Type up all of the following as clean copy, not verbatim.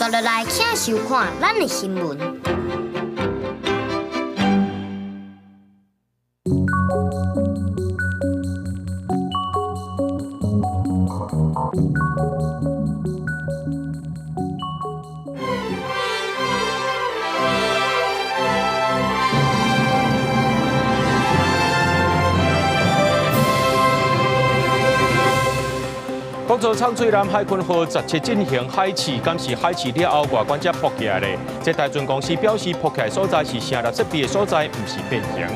紲落來，請收看咱的新聞。國造藏水艦海鯤號十七進行海試，敢是海試了後外觀才爆起來咧。這台船公司表示，爆起來所在是聲納設備的所在，毋是變形。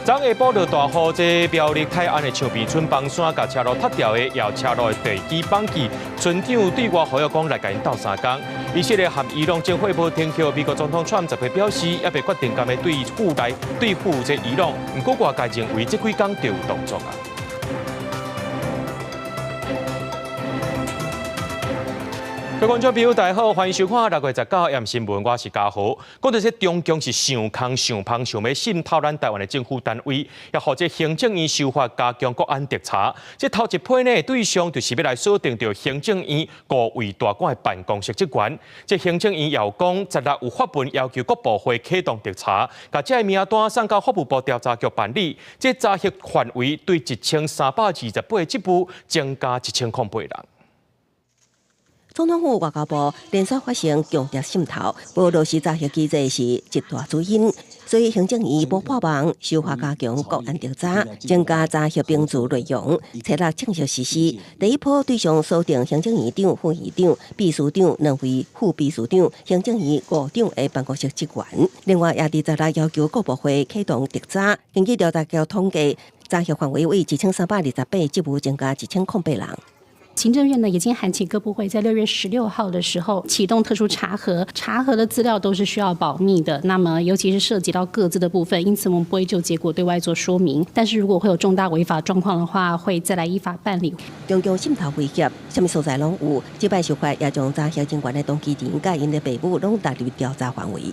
昨下晡落大雨，這苗栗泰安的象鼻村崩山，共車路塌掉的，也有車路的地基綁起。村長對外呼籲講來共𪜶鬥相共。以色列和伊朗正火無停歇，美國總統川普十號表示，猶未決定敢欲對付來對付這伊朗。毋過外界認為這幾工就有動作啊。各位觀眾朋友，大家好，歡迎收看6月19號新聞，我是嘉豪。講到這中共是上空上芳想欲滲透咱台灣的政府單位，也予這行政院修法加強國安特查。這頭一批呢對象就是欲來鎖定著行政院五位大官的辦公室職員。這行政院又講，16有發文要求各部會啟動特查，共這个名單送到法務部調查局辦理。這查核範圍對1328個職務增加1008人。總統府外交部連續發生共諜滲透，無落實查核機制是一大主因，所以行政院補破網，修法加強國安調查，增加查核程序內容，初六正式實施。第一波對象鎖定行政院長、副院長、秘書長兩位副秘書長、行政院五長的辦公室職員。另外，也佇十六要求各部會啟動特查，根據調查局統計，查核範圍為1328職務增加1008人。行政院呢已經函請各部會在6月16號的時候啟動特殊查核，查核的資料都是需要保密的。那麼尤其是涉及到個資的部分，因此我們不會就結果對外做說明。但是如果會有重大違法狀況的話，會再來依法辦理。中共滲透威脅，啥物所在攏有。這擺修法也將查核人員的動機人佮𪜶的父母攏納入調查範圍。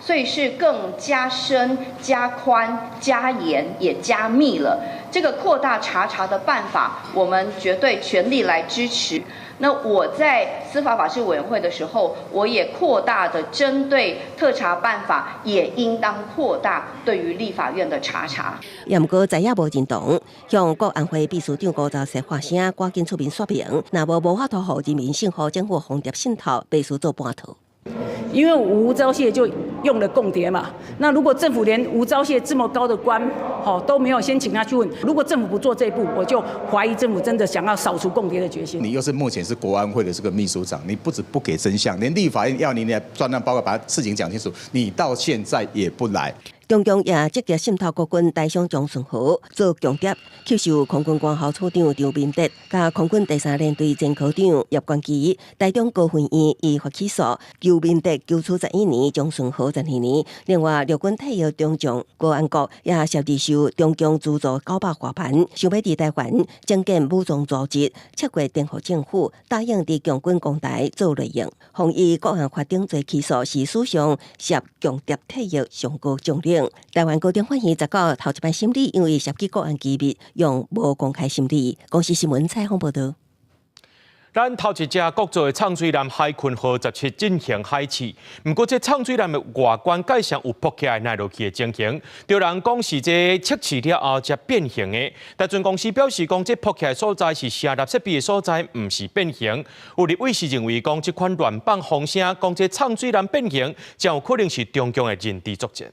所以是更加深、加寬、加嚴，也加密了。這個擴大查查的辦法，我們絕對全力來支持。那我在司法法制委員會的時候，我也擴大的針對特查辦法，也應當擴大對於立法院的查查。也毋過在野無認同，向國安會秘書長吳釗燮發聲，趕緊出面說明，若無無法度予人民信予政府防諜滲透，必須做半套。因為吳釗燮就用了共諜嘛，那如果政府連吳釗燮這麼高的官，吼都沒有先請他去問，如果政府不做這一步，我就懷疑政府真的想要掃除共諜的決心。你又是目前是國安會的這個秘書長，你不止不給真相，連立法院要你來專案報告把事情講清楚，你到現在也不來。中共也積極滲透國軍大將張順和做共諜，吸收空軍官校處長張明德，佮空軍第三聯隊前科長葉冠其，台中高分院依法起訴，邱明德求處11年，張順和12年。另外，陸軍退役中將高安國也涉嫌受中共資助900外萬，想欲佇台灣整建武裝組織，策劃顛覆政府，答應佇共軍攻台做內應，予以國安法定罪起訴，是史上涉共諜退役上高將領。台灣高等法院19頭一擺審理，因為涉及國安機密，用無公開審理。公視新聞採訪報導。咱頭一隻國造的藏水艦海鯤號十七進行海試，毋過這藏水艦的外觀蓋上有爆起來落去的情形，著人講是這測試了後才變形的。台船公司表示講，這爆起來所在是聲納設備的所在，毋是變形。有立委是認為講，這款亂放風聲，講這藏水艦變形，真有可能是中共的認知作戰。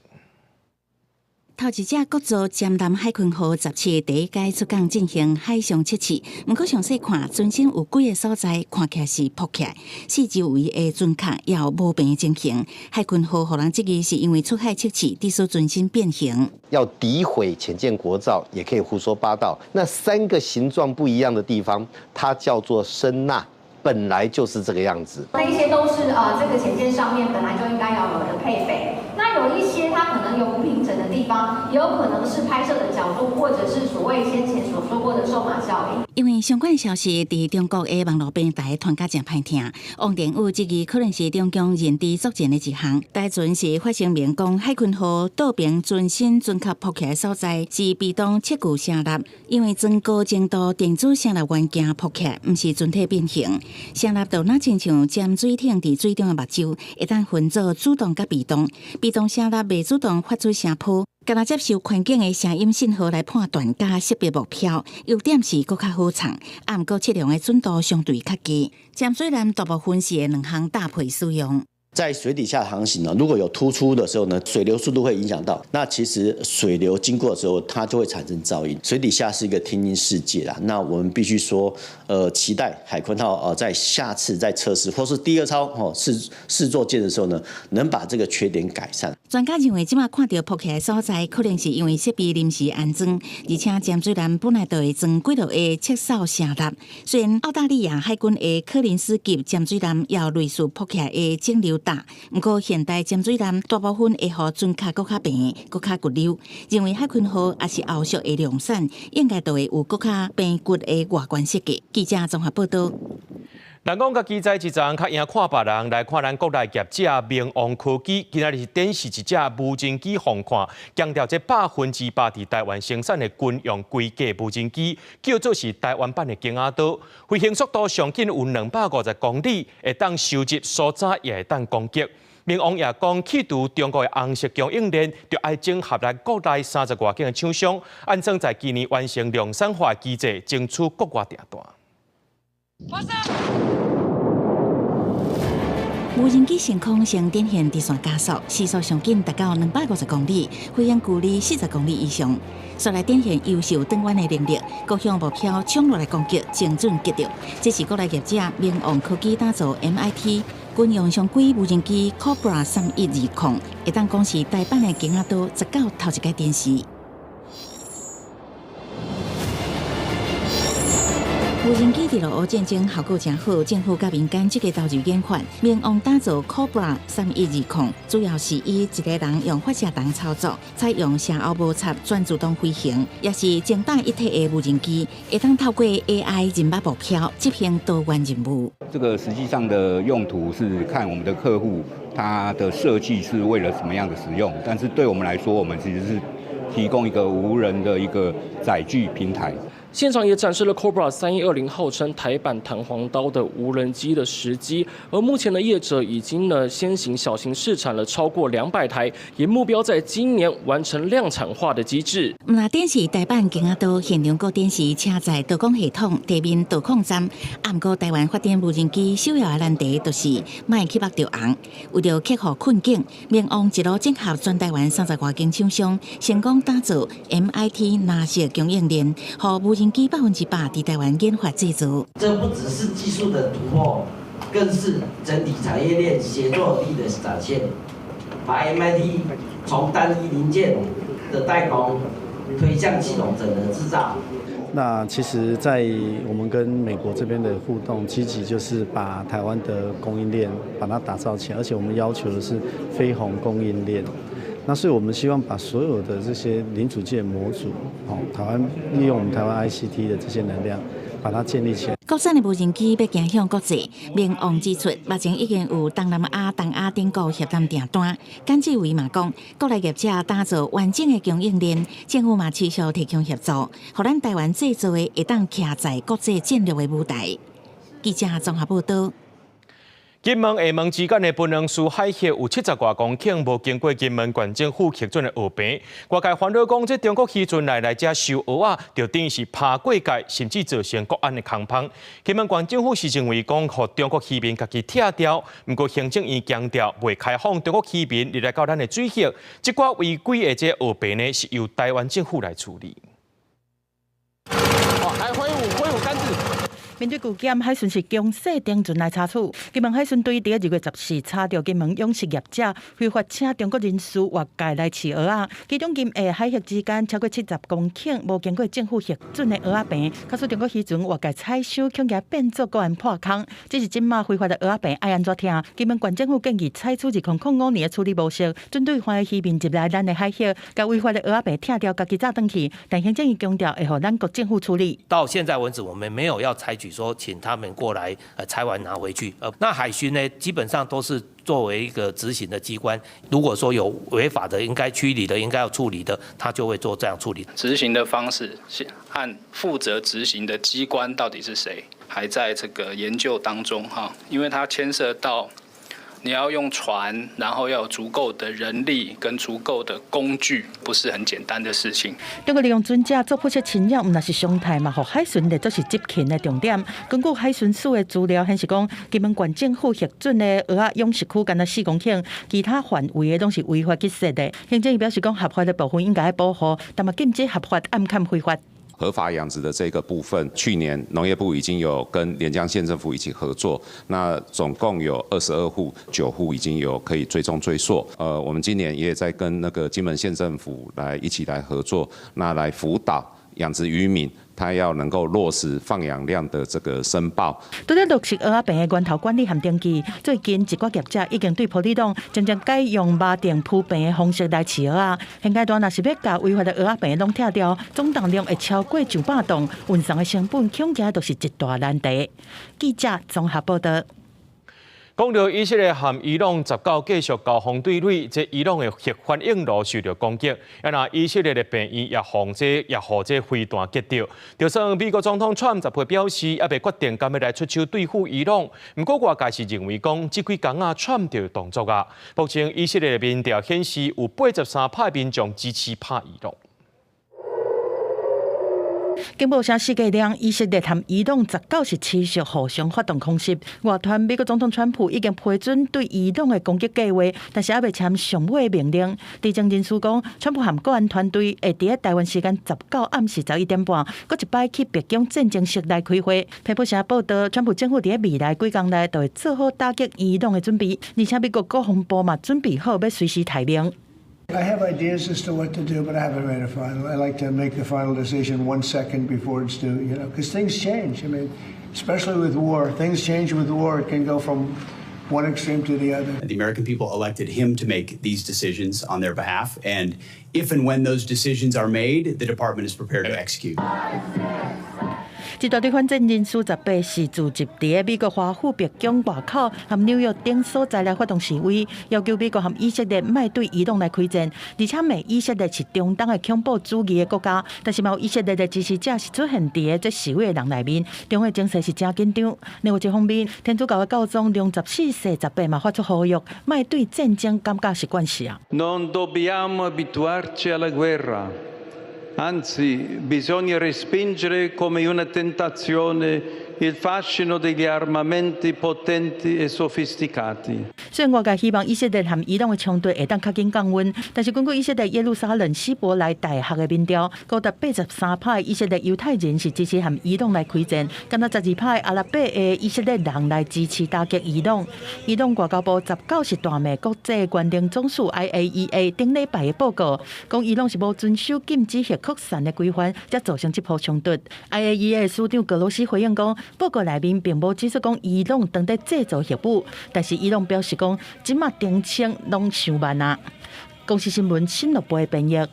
頭一隻國造潛艦海鯤號十七第一擺出港進行海上測試，毋過詳細看，船身有幾个所在看起來是爆起來，四周圍的船殼也有無平情形。海鯤號予人質疑是因為出海測試，致使船身變形。要詆毀潛艦國造，也可以胡說八道。那三個形狀不一樣的地方，它叫做聲納，本來就是這個樣子。那一些都是這個潛艦上面本來就應該要有的配備。那有一些它可能有不平整的地方，也有可能是拍攝的角度，或者是所謂先前所說過的瘦馬效應。因為相關消息佇中國的網路平台傳甲誠歹聽，王定宇質疑可能是中共認知作戰的一項。台船是發聲明講，海鯤號倒爿船身船殼爆起來所在是被動測距聲納，因為船高精度電子聲納元件爆起來，毋是船體變形。聲納就若親像潛水艇佇水中的目睭，會當分做主動佮被動。被動聲納袂主動發出聲波，干焦接受環境的聲音信號來判斷佮識別目標，優點是閣較好藏，啊毋過測量的準度相對較低。潛水艦大部分是會兩項搭配使用。在水底下航行呢，如果有突出的時候呢，水流速度會影響到。那其實水流經過的時候，它就會產生噪音。水底下是一個聽音世界啦。那我們必須說，期待海鯤號在下次再測試或是第二艘哦試作艦的時候呢，能把這個缺點改善。專家認為，這馬看著爆起來所在，可能是因為設備臨時安裝，而且潛水艦本來就會裝幾落個測掃聲納。雖然澳大利亞海軍的柯林斯級潛水艦也有類似爆起來的整流罩，毋過現代潛水艦大部分會予船殼閣較平、閣較骨溜。認為海鯤號抑是後續的量產，應該就會有閣較平骨的外觀設計。記者綜合報道。人講家己知一層，較贏看別人。來看咱國內業者明王科技，今仔日是展示一隻無人機予看，強調這100%佇台灣生產的軍用規格無人機，叫做是台灣版的鷹仔刀，飛行速度上緊有250公里，會當收集搜查，也會當攻擊。明王也講，去除中國的紅色供應鏈，就愛整合咱國內30外間的廠商，按算在今年完成量產化機制，爭取國外訂單。發射！無人機升空先展現直線加速，時速上緊達到250公里，飛行距離40公里以上。煞來展現優秀轉彎的能力，各項目標衝落來攻擊，精準擊中。這是國內業者明王科技打造 MIT 軍用常規無人機 Cobra 3120，會當講是台版的鷹仔刀，十九頭一擺展示。無人機佇陸烏戰爭效果誠好，政府佮民間積極投入研發。明王打造 Cobra 3120，主要是以一個人用發射筒操作，採用聲後無插全自動飛行，也是偵打一體的無人機，會當透過 AI 認捌目標，執行多元任務。這個實際上的用途是看我們的客戶他的設計是為了什麼樣的使用，但是對我們來說，我們其實是提供一個無人的一個載具平台。現場也展示了 Cobra 3120號稱台版彈簧刀的無人機的實機，而目前的業者已經呢先行小型試產了超過200台，也目標在今年完成量產化的機制。毋但展示台版鷹仔刀，現場閣展示車載導航系統、地面導控站。啊，毋過台灣發展無人機首要的難題就是莫去目著紅。為著克服困境，明王一路整合全台灣30外間廠商，成功打造 MIT 藍色供應鏈，予無人機100%佇台灣研發製造。這不只是技術的突破，更是整體產業鏈協作力的展現。把 MIT 從單一零件的代工推向系統整合製造。那其實，在我們跟美國這邊的互動，積極就是把台灣的供應鏈把它打造起來，而且我們要求的是飛鴻供應鏈。那所以我們希望把所有的這些零組件模組，哦，台灣利用我們台灣 ICT 的這些能量，把它建立起來。國產的無人機欲走向國際，明王指出，目前已經有東南亞、東亞等國協談訂單。簡志偉嘛講，國內業者打造完整的供應鏈，政府嘛持續提供協助，予咱台灣製造的會當徛在國際戰略的舞台。記者綜合報道。金門、廈門之間的檳榔嶼海域有70外公頃無經過金門縣政府核准的蚵棚，外界煩惱講，這中國漁船來遮收蚵仔，就等於是爬過界，甚至造成國安的空芳。金門縣政府是認為講，予中國漁民家己拆掉，毋過行政院強調，袂開放中國漁民入來到咱的水域，這寡違規的這蚵棚呢，是由台灣政府來處理。哦，來揮舞揮舞桿子。面對拒檢，海巡是強勢登船來查處。金門海巡隊佇2月14查著金門養殖業者非法請中國人士越界來飼蚵仔，其中金廈海域之間超過70公頃無經過政府核准的蚵仔棚，假使中國漁船越界採收，恐驚變做國安破空。只是這馬非法的蚵仔棚愛按怎拆？金門縣政府建議採取2005年的處理模式，針對犯的漁民入來咱的海域，共違法的蚵仔棚拆掉，家己紮轉去。但行政院強調會予咱國政府處理。到現在為止，我們沒有要採取說請他們過來，拆完拿回去。那海巡呢，基本上都是作為一個執行的機關，如果說有違法的，應該驅離的，應該要處理的，他就會做這樣處理。執行的方式是按負責執行的機關到底是誰，還在這個研究當中哈，因為它牽涉到你要用船，然後要有足夠的人力跟足夠的工具，不是很簡單的事情。中國利用船隻做捕捉侵擾，毋但是常態嘛，予海巡列做是執勤的重點。根據海巡署的資料顯示，講金門縣政府核准的蚵仔養殖區，干焦4公頃，其他範圍的攏是違法去設的。行政院表示講，合法的部分應該愛保護，但嘛禁止合法暗崁非法。合法養殖的這個部分，去年農業部已經有跟連江縣政府一起合作，那總共有22戶，9戶已經有可以追蹤追溯。我們今年也在跟那個金門縣政府來一起來合作，那來輔導養殖漁民，他要能夠落實放養量的這個申報。除了落實蚵仔棚的源頭管理和登記，最近一寡業者已經對玻璃籠漸漸改用麻袋鋪棚的方式來飼蚵仔。現階段若是欲共違法的蚵仔棚攏拆掉，總重量會超過上百噸，運送的成本恐驚都是一大難題。記者綜合報道。講到以色列和伊朗19繼續交鋒對壘，這伊朗的核反應爐受到攻擊，啊若以色列的病院也予這也予這飛彈擊著。就算美國總統川普表示，猶未決定敢欲來出手對付伊朗，毋過外界是認為講，這幾工啊，川普有動作啊。目前以色列的民調顯示，有83%民眾支持拍伊朗。警報聲四界亮，以色列和伊朗19是持續互相發動空襲。外傳美國總統川普已經批准對伊朗的攻擊計劃，但是猶未簽上尾命令。知情人士講，川普和國安團隊會佇台灣時間19暗時11點半，閣一擺去白宮戰情室來開會。彭博社報道，川普政府佇未來幾工內就會做好打擊伊朗的準備，而且美國國防部嘛準備好欲隨時待命。 I have ideas as to what to do, but I haven't made a final. I like to make the final decision one second before it's due, because things change. I mean, especially with war, things change with war. It can go from one extreme to the other. The American people elected him to make these decisions on their behalf, and if and when those decisions are made, the department is prepared to execute. 這大堆反戰人士18是聚集佇美國華府白宮外口和紐約等所在來發動示威，要求美國和以色列莫對伊朗來開戰，而且罵以色列是中東的恐怖主義的國家。但是嘛有以色列的支持者是出現佇這示威的人內面，中東情勢是誠緊張。另外一方面，天主教的教宗良十四世18嘛發出呼籲，莫對戰爭感覺習慣勢啊。 Non dobbiamo abituarci alla guerra. Anzi, bisogna respingere come una tentazione il fascino degli armamenti potenti e sofisticati。雖然外界希望以色列和伊朗的衝突會當較緊降溫，但是根據以色列耶路撒冷希伯來大學的民調，高達83%以色列猶太人是支持和伊朗來開戰，干焦12%阿拉伯的以色列人來支持打擊伊朗。伊朗外交部19是大罵國際原能總署 IAEA 頂禮拜的報告，講伊朗是無遵守禁止核擴散的規範，才造成這波衝突。IAEA 署長格羅斯回應講，報告內面並無指出講伊朗正佇製造核武，但是伊朗表示講，這馬澄清攏傷慢啊。公視新聞新樂播編譯。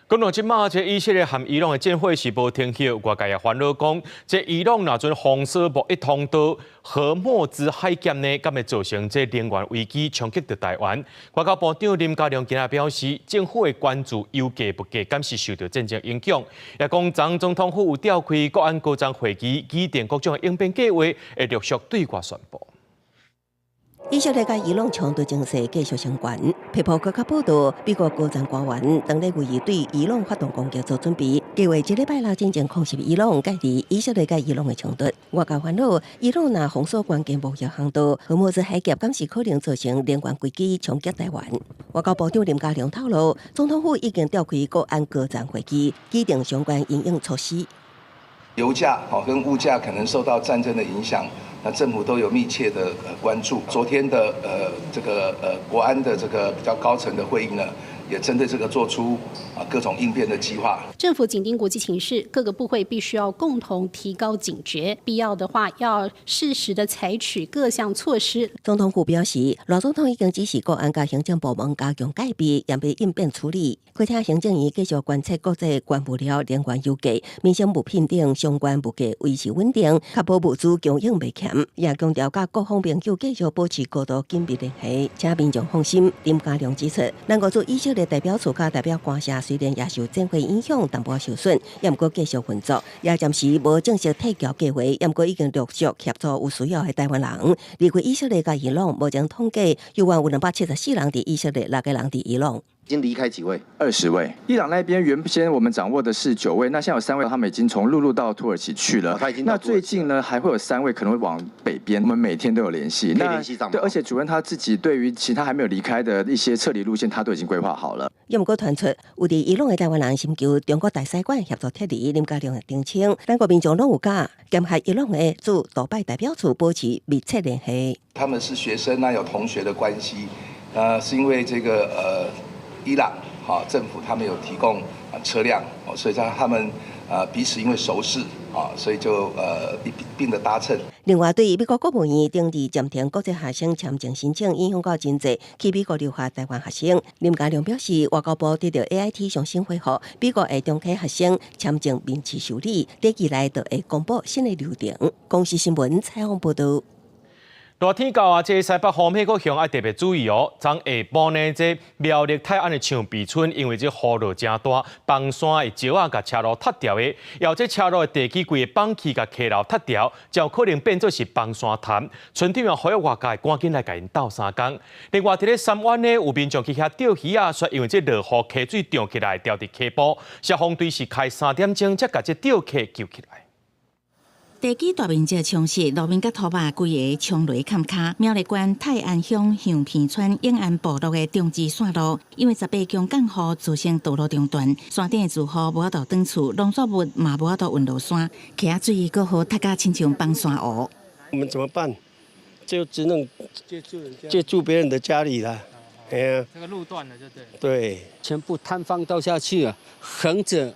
講到這馬，這以色列和伊朗的戰火是無停歇，外界也煩惱講，這伊朗若陣封鎖貿易通道荷莫茲海峽呢，敢會造成這能源危機衝擊著台灣？外交部長林佳龍今仔表示，政府會關注油價物價，敢是受著戰爭影響。也講，昨總統府有召開國安高層會議，擬定各種應變計劃，會陸續對外宣布。以色列佮伊朗衝突情勢繼續升懸。彭博閣較報道，美國高層官員當咧為對伊朗發動攻擊做準備，計劃這禮拜六進前空襲伊朗，介入以色列佮伊朗的衝突。外界煩惱，伊朗若封鎖關鍵貿易航道，荷莫茲海峽，敢是可能造成能源危機衝擊台灣？外交部長林佳龍透露，總統府已經召開國安高層會議，擬定相關因應措施。油價跟物價可能受到戰爭的影響。那政府都有密切的關注。昨天的這個國安的這個比較高層的會議呢，也針對這個做出各種應變的計劃。政府緊盯國際情勢，各個部會必須要共同提高警覺，必要的話要適時的採取各項措施。總統府表示，賴總統已經指示國安佮行政部門加強戒備，嚴備應變處理。閣請行政院繼續觀測國際原物料、能源油價、民生物品等相關物價維持穩定，確保物資供應袂欠。也強調佮各方朋友繼續保持高度緊密聯繫，請民眾放心。林佳龍指出，咱國駐以色列。色列代表處佮代表官舍雖然也受戰火影響，淡薄受損，也毋過繼續運作，也暫時無正式撤僑計劃，也毋過已經陸續協助有需要的台灣人離開以色列佮伊朗。目前統計有約有274人佇以色列，6個人佇伊朗。已經離開幾位？20位。伊朗那邊原先我們掌握的是9位，那現在有3位，他們已經從陸路到土耳其去了。他已經那最近呢，還會有3位可能會往北邊。我們每天都有聯繫。可以聯繫上。對，而且主任他自己對於其他還沒有離開的一些撤離路線，他都已經規劃好了。也毋過傳出有佇伊朗的台灣人尋求中國大使館協助撤離，林佳龍澄清，兩國民眾攏有佮兼合伊朗的駐杜拜代表處保持密切聯繫。他們是學生，那有同學的關係，是因為這個伊朗哈政府他們有提供車輛，所以在他們彼此因為熟識啊，所以就一併的搭乘。另外，對於美國國務院頂日暫停國際學生簽證申請，影響到真濟去美國留學台灣學生。林佳龍表示，外交部得到 AIT 上新回覆，美國會重啟學生簽證面試受理，短期內就會公布新的流程。公視新聞採訪報導。熱天到啊，這西北風彼個鄉愛特別注意哦。昨下晡呢，這苗栗泰安的象鼻村，因為這雨落誠大，崩山的石仔共車路塞牢的，後這車路的地基規个崩去，共溪流塞牢，就可能變做是崩山潭。村長啊，呼籲外界趕緊來共𪜶鬥相共。另外，佇咧三灣呢，有民眾去遐釣魚仔，卻因為這落雨溪水漲起來，牢佇溪埔，消防隊是開3點鐘才共這釣客救起來。地基大面積沖蝕，路面佮土壙規个沖落崁跤。苗栗縣泰安鄉象鼻村永安部落的中支線路，因為18強降雨造成道路中斷，山頂的住戶無法度轉厝，農作物嘛無法度運落山，溪仔水閣予塞甲親像崩山湖。我們怎麼辦？就只能借住別人的家裡啦。哎呀，這個路斷了就對。對，全部塌方倒下去了，橫着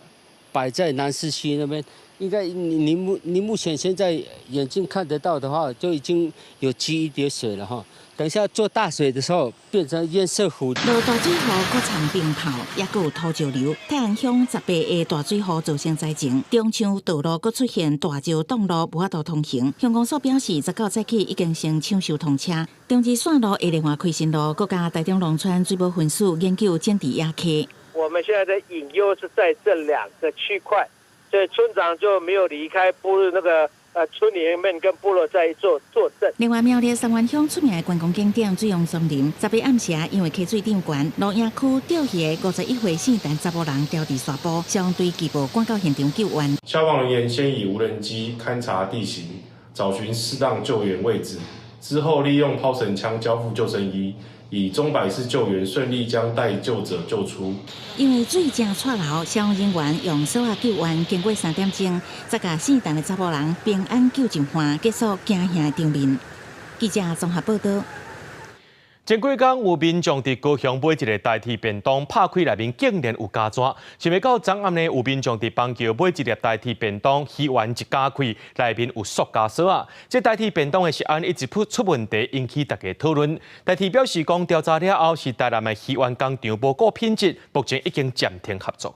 擺在南勢溪那邊。應該你目前現在眼睛看得到的話，就已經有積一點水了哈。等下做大水的時候，變成堰塞湖。落大水雨，閣藏冰炮，也閣有土石流。泰安鄉18個大水雨造成災情，中牆道路閣出現大石擋路，無法度通行。鄉公所表示，19早起已經先搶修通車。中支線路會另外開新路，閣佮台中龍川水保分署研究整治野溪。我們現在的隱憂是在這兩個區塊。所以村長就沒有離開部落那個村裡面跟部落在做作證。另外，苗栗三灣鄉出名的觀光景點水王松林，18暗時因為溪水漲懸，露營區釣魚的51歲姓陳查埔人牢佇沙埔，消防隊急報趕到現場救援。消防人員先以無人機勘察地形，找尋適當救援位置，之後利用拋繩槍交付救生衣。以鐘擺式救援順利將待救者救出。因為水正掣流，消防人員用索仔救援，經過3點鐘，才共姓陳的查埔人平安救上岸，結束驚嚇的場面。記者綜合報道。前幾工有民眾佇高雄買一个台鐵便當，拍開內面竟然有膠紙。想袂到昨暗呢，有民眾佇板橋買一粒台鐵便當，魚丸一咬開，內面有塑膠索仔。這台鐵便當的食安一直出問題，引起大家討論。台鐵表示講，調查了後是台南的魚丸工廠無顧品質，目前已經暫停合作。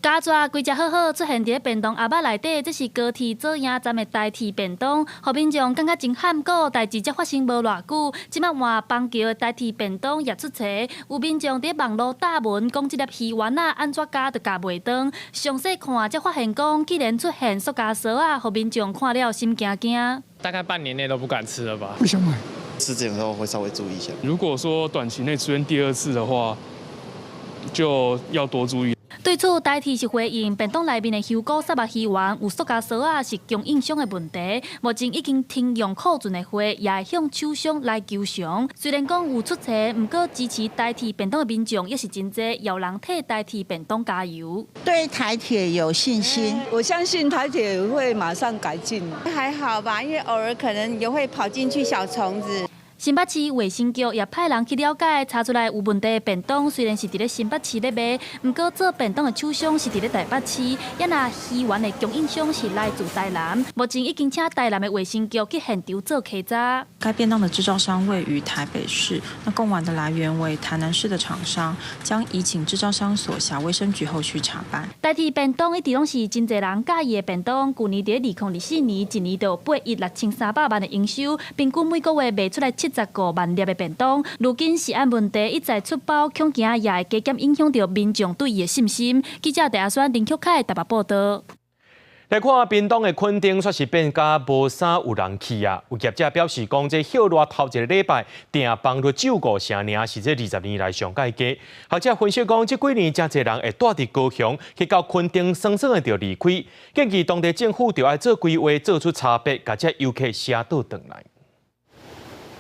膠紙規隻好好出現佇便當盒仔內底，這是高鐵左營站的台鐵便當，予民眾感覺真罕古，代誌才發生無偌久，這擺換板橋的台鐵便當也出錯，有民眾佇網路貼文講這粒魚丸仔按怎咬都咬袂斷，詳細看才發現講，竟然出現塑膠索仔，予民眾看了心驚驚。大概半年內都不敢吃了吧？不想買。吃這種時候會稍微注意一下。如果說短期內出現第二次的話，就要多注意。對此，台鐵是回應便當內面的香菇沙肉魚丸有塑膠索仔是供應商的問題，目前已經停用庫存的貨，也會向廠商來求償。雖然講有出錯，毋過支持台鐵便當的民眾也是真濟，有人替台鐵便當加油。對台鐵有信心，我相信台鐵會馬上改進。還好吧，因為偶爾可能也會跑進去小蟲子。新北市衛生局也派人去了解，查出來有問題的便當雖然是佇咧新北市咧賣，毋過做便當的廠商是佇咧台北市，也若魚丸的供應商是來自台南，目前已經請台南的衛生局去現場做稽查。該便當的製造商位於台北市，那貢丸的來源為台南市的廠商，將移請製造商所轄衛生局後續查辦。台鐵便當一直攏是真濟人佮意的便當，去年佇咧2024年，一年就有8億6300萬的營收，平均每個月賣出來七75萬粒的便當。如今食安問題一再出包，恐驚也會加減影響著民眾對伊的信心。記者鄭阿宣、林曲凱台北報導。來看屏東的墾丁，煞是變甲無啥有人去啊！有業者表示講，這歇熱頭一个禮拜訂房率只有五成爾，是這20年來上蓋低。學者分析講，這幾年誠濟人會蹛佇高雄，去到墾丁，爽爽的就離開。建議當地政府著愛做規劃，做出差別，共這遊客寫倒轉來。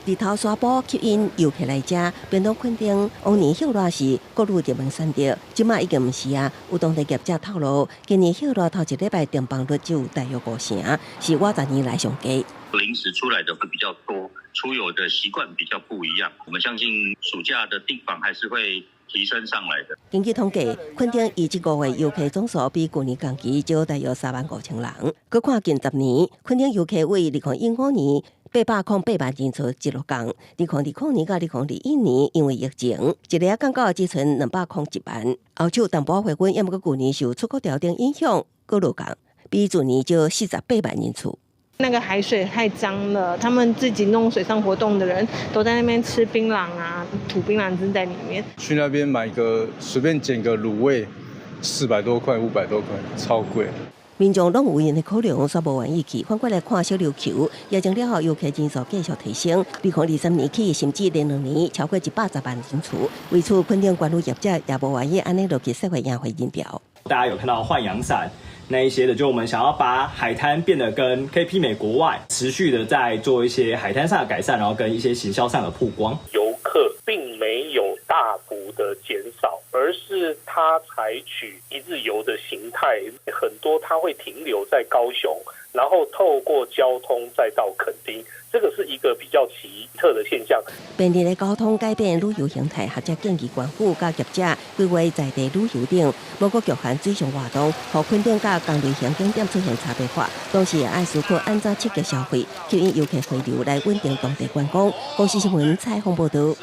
日頭沙埔吸引遊客來遮，屏東墾丁往年歇熱是國旅熱門選擇，這馬已經毋是啊。有當地業者透露，今年歇熱頭一禮拜訂房率只有大約五成，是偌濟年來上低。臨時出來的會比較多，出遊的習慣比較不一樣。我們相信暑假的訂房還是會提升上來的。根據統計，墾丁預計五月遊客總數比舊年同期少大約3萬5千人。閣看近10年，墾丁遊客為2015年808萬人次一落降，2020年到2021年因為疫情，一下降到只賰201萬。後手淡薄回溫，抑毋過舊年受出口調整影響，閣落降，比去年少48萬人次。那個海水太髒了，他們自己弄水上活動的人都在那邊吃檳榔啊，吐檳榔汁在裡面。去那邊買個隨便撿個滷味，400多塊、500多塊，超貴。民眾攏有𪜶的考量，煞無願意去。反過來看小琉球，疫情了後遊客人數繼續提升，2023年起，甚至連2年超過110萬人次。為此，墾丁觀旅業者也無願意按呢落去社會贏回人潮。大家有看到豢養傘那一些的，就我們想要把海灘變得跟可以媲美國外，持續的在做一些海灘上的改善，然後跟一些行銷上的曝光。遊客並沒有大幅的減少，而是他採取一日遊的形態，很多他會停留在高雄，然後透過交通再到墾丁，這個是一個比較奇特的現象。便利的交通改變旅遊形態，學者建議官府佮業者規劃在地旅遊等，無閣局限水上活動，予墾丁佮同類型景點出現差別化，同時也愛思考按怎刺激消費，吸引遊客回流來穩定當地觀光。公視新聞採訪報導。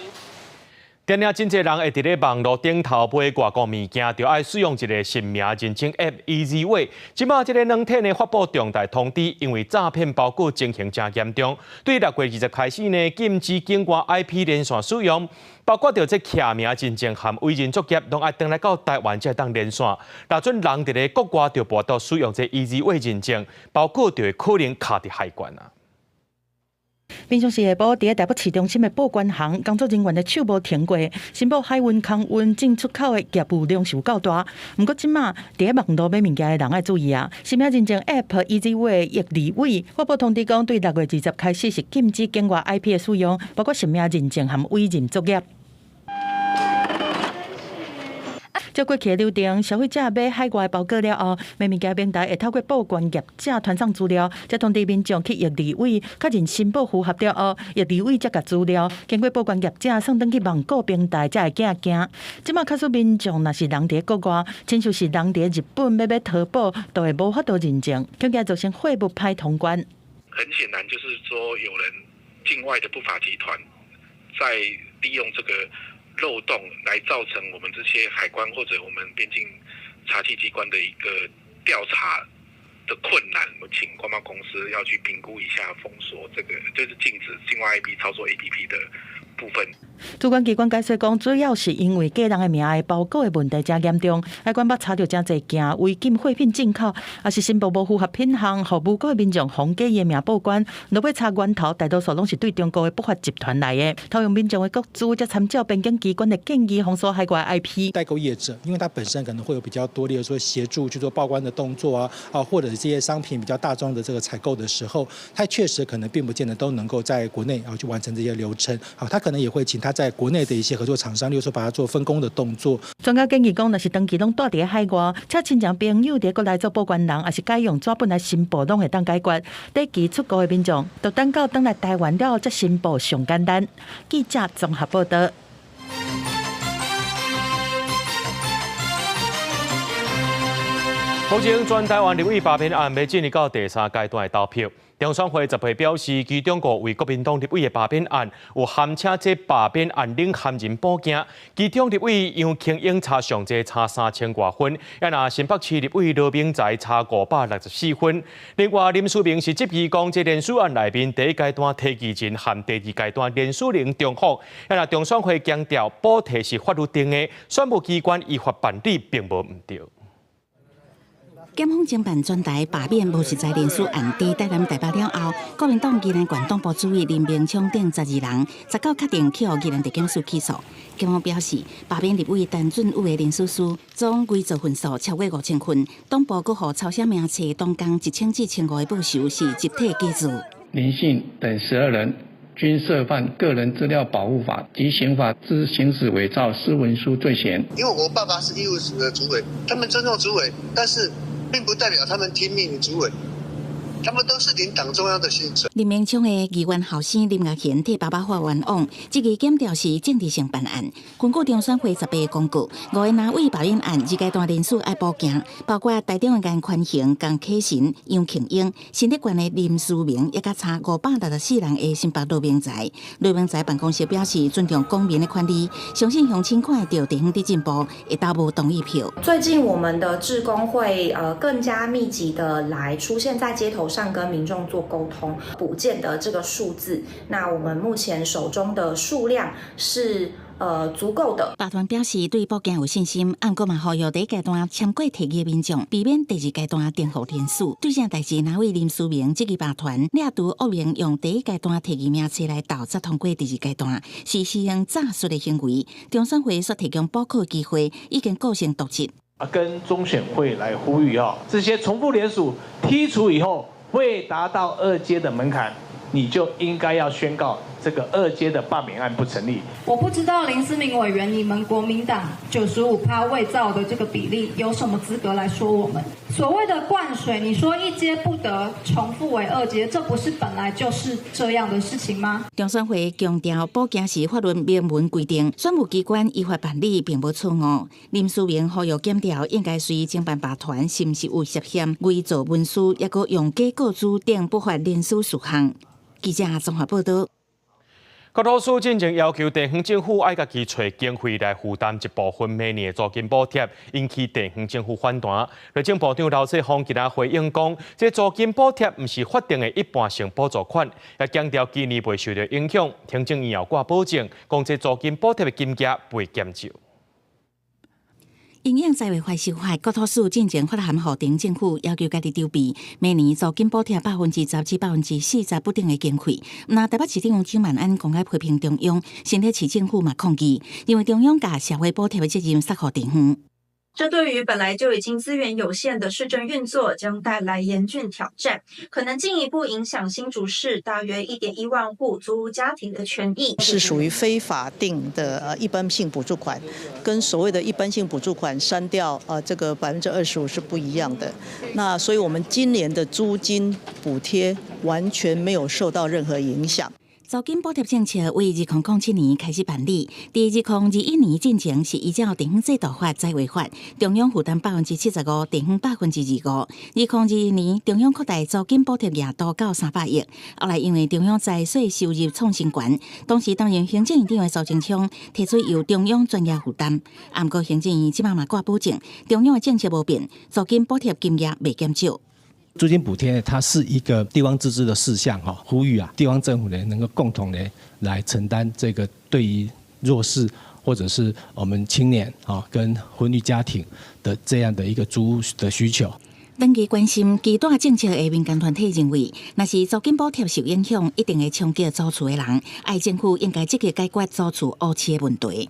定定真濟人會佇咧網路頂頭買外國物件，就愛使用一個實名認證 App EasyWay。這馬這个軟體呢發布重大通知，因為詐騙包裹情形誠嚴重，對6月20開始呢，禁止境外 IP 連線使用，包括著這徛名認證和委任作業，攏愛轉來到台灣才會當連線。若準人佇咧國外就無法使用這 EasyWay 認證，包裹就會可能卡佇海關啊。平常時下晡，佇咧台北市中心的報關行，工作人員的手無停過，申報海運、空運進出口的業務量是有夠大。毋過這馬佇咧網路買物件的人愛注意啊！實名認證 App EasyWay 易利位發布通知講，對6月20開始是禁止境外 IP 的使用，包括實名認證和委任作業。照過去的流程，消費者買海外包裹了後，買物件平台會透過報關業者傳送資料，才通知民眾去易利位確認申報符合了後，易利位才共資料經過報關業者送轉去網購平台，才會寄件。這馬假使民眾若是人佇國外，親像是人佇日本欲買淘寶，都會無法度認證，恐驚造成貨物歹通關。很顯然，就是說有人境外的不法集團在利用這個漏洞來造成我們這些海關或者我們邊境查緝機關的一個調查的困難，我請關貿公司要去評估一下封鎖這個，就是禁止境外 IP 操作 APP 的部分。主管機關解釋講，主要是因為假人的名的包裹的問題誠嚴重，海關捌查著誠濟件違禁貨品進口，抑是申報無符合品項，予無辜的民眾予假伊的名報關，落尾查源頭，大多數攏是對中國的不法集團來的，偷用民眾的個資，才參照邊境機關的建議封鎖海外 IP。代購業者，因為他本身可能會有比較多，例如說協助去做報關的動作啊，啊或者這些商品比較大宗的這個採購的時候，他確實可能並不見得都能夠在國內啊去完成這些流程，好，他可能也會請他在國內的一些合作廠商，例如說把它做分工的動作。專家建議講，若是長期攏蹛佇海外，請親情朋友佇國內做報關人，抑是改用紙本來申報，攏會當解決。短期出國的民眾，就等到轉來台灣了後才申報上簡單。記者綜合報導。目前全台灣立委罷免案欲進入到第三階段的投票。中選會18表示，其中五位國民黨立委的罷免案有函請這罷免案領銜人補件，其中立委楊慶英差上濟差3000外分，啊若新北市立委羅明才差564分。另外林思明是質疑講，這連署案內面第一階段提議人和第二階段連署人重複，啊若中選會強調補提是法律定的，選務機關依法辦理並無毋對。檢方偵辦全台罷免無實在連署案，佇台南、台北了後，國民黨宜蘭縣黨部主委林明昌等12人，19確定去予宜蘭地檢署起訴。檢方表示，罷免立委陳俊宇的連署書總偽造份數超過5000份，黨部閣予抄寫名冊黨工1000至1500的報酬是集體假造。林姓等12人均涉犯個人資料保護法及刑法之行使偽造私文書罪嫌。因為我爸爸是醫務室的主委，他們尊重主委，但是並不代表他們聽命於主委，他們都是領黨中央的薪水。林明昌的議員後生林岳賢替爸爸發冤枉，這個檢調是政治性辦案。根據中選會18公告，五个藍委罷免案二階段連署愛補件，包括台中的顏寬恆、江啟臣、楊慶英、新竹縣的林思明，抑佮差564人的新北羅明才。羅明才辦公室表示尊重公民的權利，相信鄉親看會著地方佇進步，會投無同意票。最近我們的志工會更加密集的來出現在街頭上，跟民眾做溝通，補件的這個數字，那我們目前手中的數量是足夠的。法團表示對補件有信心，毋過嘛呼籲第一階段簽過提議的民眾，避免第二階段重複連署。對這代誌，藍委林思明這個罷團掠除惡名用第一階段提議名冊來投，才通過第二階段，是施行詐術的行為。中選會所提供補考機會，已經構成瀆職。啊，跟中選會來呼籲哦，這些重複聯署剔除以後，未達到二階的門檻，你就應該要宣告這個二階的罷免案不成立。我不知道林思明委員，你們國民黨95%偽造的這個比例，有什麼資格來說我們？所謂的灌水，你說一階不得重複為二階，這不是本來就是這樣的事情嗎？中選會強調，補件是法律明文規定，選務機關依法辦理並無錯誤。林思明呼籲檢調應該隨偵辦罷團是毋是有涉嫌偽造文書，抑閣用假告知等不法連署事項。記者綜合報道。國土署進前要求地方政府愛家己揣經費來負擔一部分每年的租金補貼，引起地方政府反彈。內政部長劉世鋒今仔回應講，這租金補貼毋是法定的一般性補助款，也強調今年袂受著影響。行政院也掛保證，講這租金補貼的金額袂減少。因應債務法修法，國土署進前發函予地方政府，要求家己籌備每年租金補貼10%至40%不等的經費。那台北市長蔣萬安公開批評中央，新北市政府嘛抗議，認為中央共社會補貼的責任捒予地方。這對於本來就已經資源有限的市政運作，將帶來嚴峻挑戰，可能進一步影響新竹市大約1.1萬戶租屋家庭的權益。是屬於非法定的一般性補助款，跟所謂的一般性補助款刪掉這個25%是不一樣的。那所以我們今年的租金補貼完全沒有受到任何影響。租金補貼政策為2007年開始辦理，佇2021年進前是依照地方制度法、債務法，中央負擔75%，地方25%。2022年中央擴大租金補貼額度到300億，後來因為中央財稅收入創新懸，當時擔任行政院長的蘇貞昌提出由中央全額負擔。毋過行政院這擺嘛掛保證，中央的政策無變，租金補貼金額袂減少。租金補貼呢，它是一個地方自治的事項，哈，呼籲啊，地方政府呢能夠共同呢來承擔這個對於弱勢或者是我們青年啊跟婚育家庭的這樣的一個租屋的需求。長期關心基住政策的民間團體認為，若是租金補貼受影響，一定會衝擊租厝的人，愛政府應該積極解決租厝烏市的問題。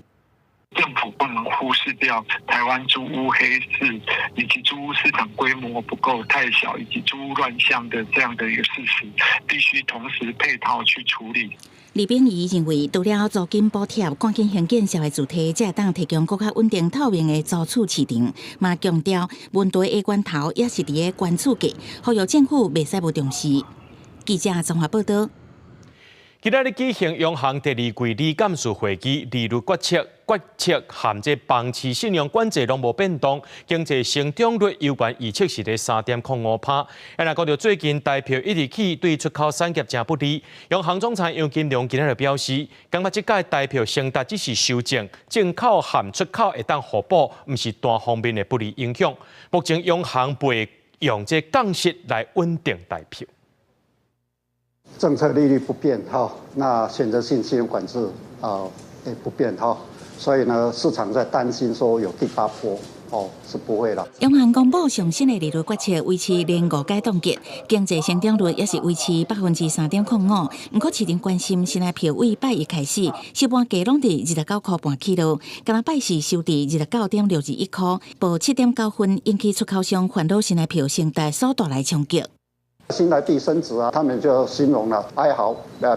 政府不能忽視掉台灣租屋黑市，以及租屋市場規模不夠太小，以及租屋亂象的這樣的一個事實，必須同時配套去處理。李炳儀認為，除了租金補貼，趕緊興建社會住宅，才會當提供閣較穩定透明的租厝市場。嘛強調，問題的源頭也是佇咧關厝價，呼籲政府袂使無重視。記者綜合報道。今仔日舉行央行第二季理監事會議，利率決策、決策和這房市信用管制攏無變動，經濟成長率猶原預測是佇3.05%。啊，若講著最近台票一直起，對出口產業誠不利。央行總裁楊金龍今仔日表示，感覺這屆台票升值只是修正，進口和出口會當互補，毋是單方面的不利影響。目前央行袂用這降息來穩定台票。政策利率不變哈，那選擇性信用管制啊也不變哈，所以呢，市場在擔心說有第八波哦，是不會啦。央行公布上新的利率決策，維持零五屆凍結，經濟成長率也是維持3.05%。毋過市場關心新台票對拜一開始，收盤價攏佇29塊半起落，今仔拜是收佇29.621塊，報7.9分，引起出口商煩惱新台票升值所帶來衝擊。新台幣升值啊，他們就形容了哀嚎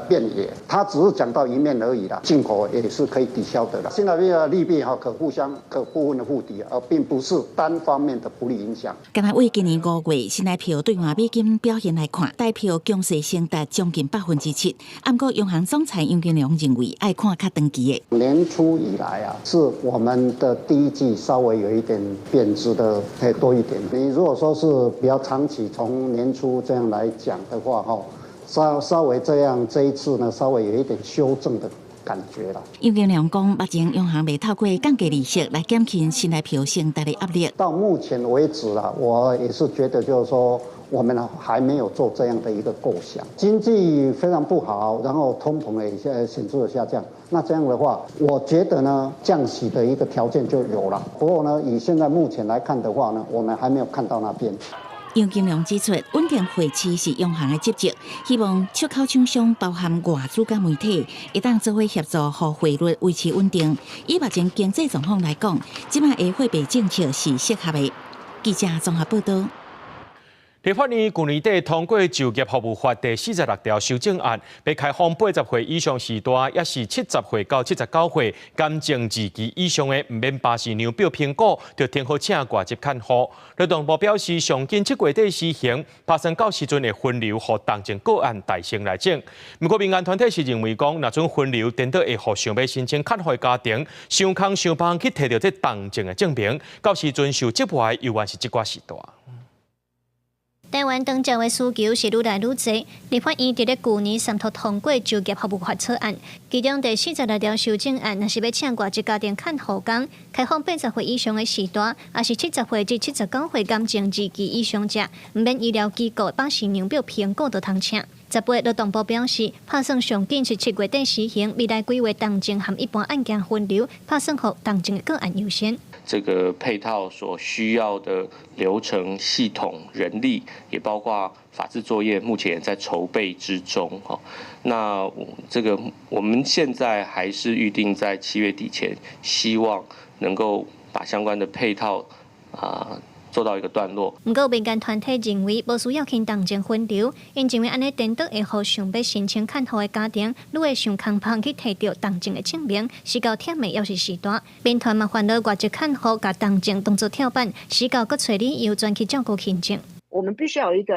遍野，他只是講到一面而已啦。進口也是可以抵消的啦。新台幣的利幣哈可互相可部分的互抵，而並不是單方面的不利影響。今日為今年5月新台票兌換美金表現來看，台票強勢升達將近7%。毋過央行總裁楊金龍認為，愛看較長期的。年初以來啊，是我們的第一季稍微有一點貶值的，多一點。你如果說是比較長期，從年初這樣來講的話，哈，稍稍微這樣，這一次呢，稍微有一點修正的感覺啦。楊金龍講，目前央行袂透過降低利息來減輕新台票升值的壓力。到目前為止啦，我也是覺得就是說，我們還沒有做這樣的一個構想。經濟非常不好，然後通膨也顯著的下降。那這樣的話，我覺得呢，降息的一個條件就有了。不過呢，以現在目前來看的話呢，我們還沒有看到那邊。楊金龍指出，穩定匯市是央行的職責，希望出口廠商包含外資佮媒體，會當做伙協助，予匯率維持穩定。以目前經濟狀況來講，這擺的貨幣政策是適合的。記者綜合報道。立法院舊年底通過就業服務法第46條修正案，欲開放80歲以上序大，抑是70歲到79歲，感情二期以上的，毋免巴氏量表評估，就通好請外籍看護。勞動部表示，上緊7月底施行，拍算到時陣會分流，予重症個案代先來整。毋過民間團體是認為講，若準分流，顛倒會予想欲申請看護的家庭，傷空傷芳去提著這重症的證明，到時陣受折磨的猶原是這寡序大。台灣長照的需求是愈來愈濟，立法院佇咧舊年三讀通過就業服務法草案，其中第46條修正案，若是欲請外籍家庭看護工，開放80歲以上的序大，抑是70歲至79歲感情二期以上者，毋免醫療機構巴氏量表評估就通請。18勞動部表示，拍算上緊是7月底施行，未來幾月重症和一般案件分流，拍算予重症的個案優先。這個配套所需要的流程、系統、人力，也包括法制作業，目前也在籌備之中。哈，那這個我們現在還是預定在7月底前，希望能夠把相關的配套啊做到一個段落。毋過民間團體認為無需要輕重症分流，𪜶認為按呢顛倒會予想欲申請看護的家庭，愈會傷空芳去提著重症的證明，死到忝的猶是序大。民團嘛煩惱外籍看護共重症當作跳板，死到閣揣理由轉去照顧輕症。我們必須要有一個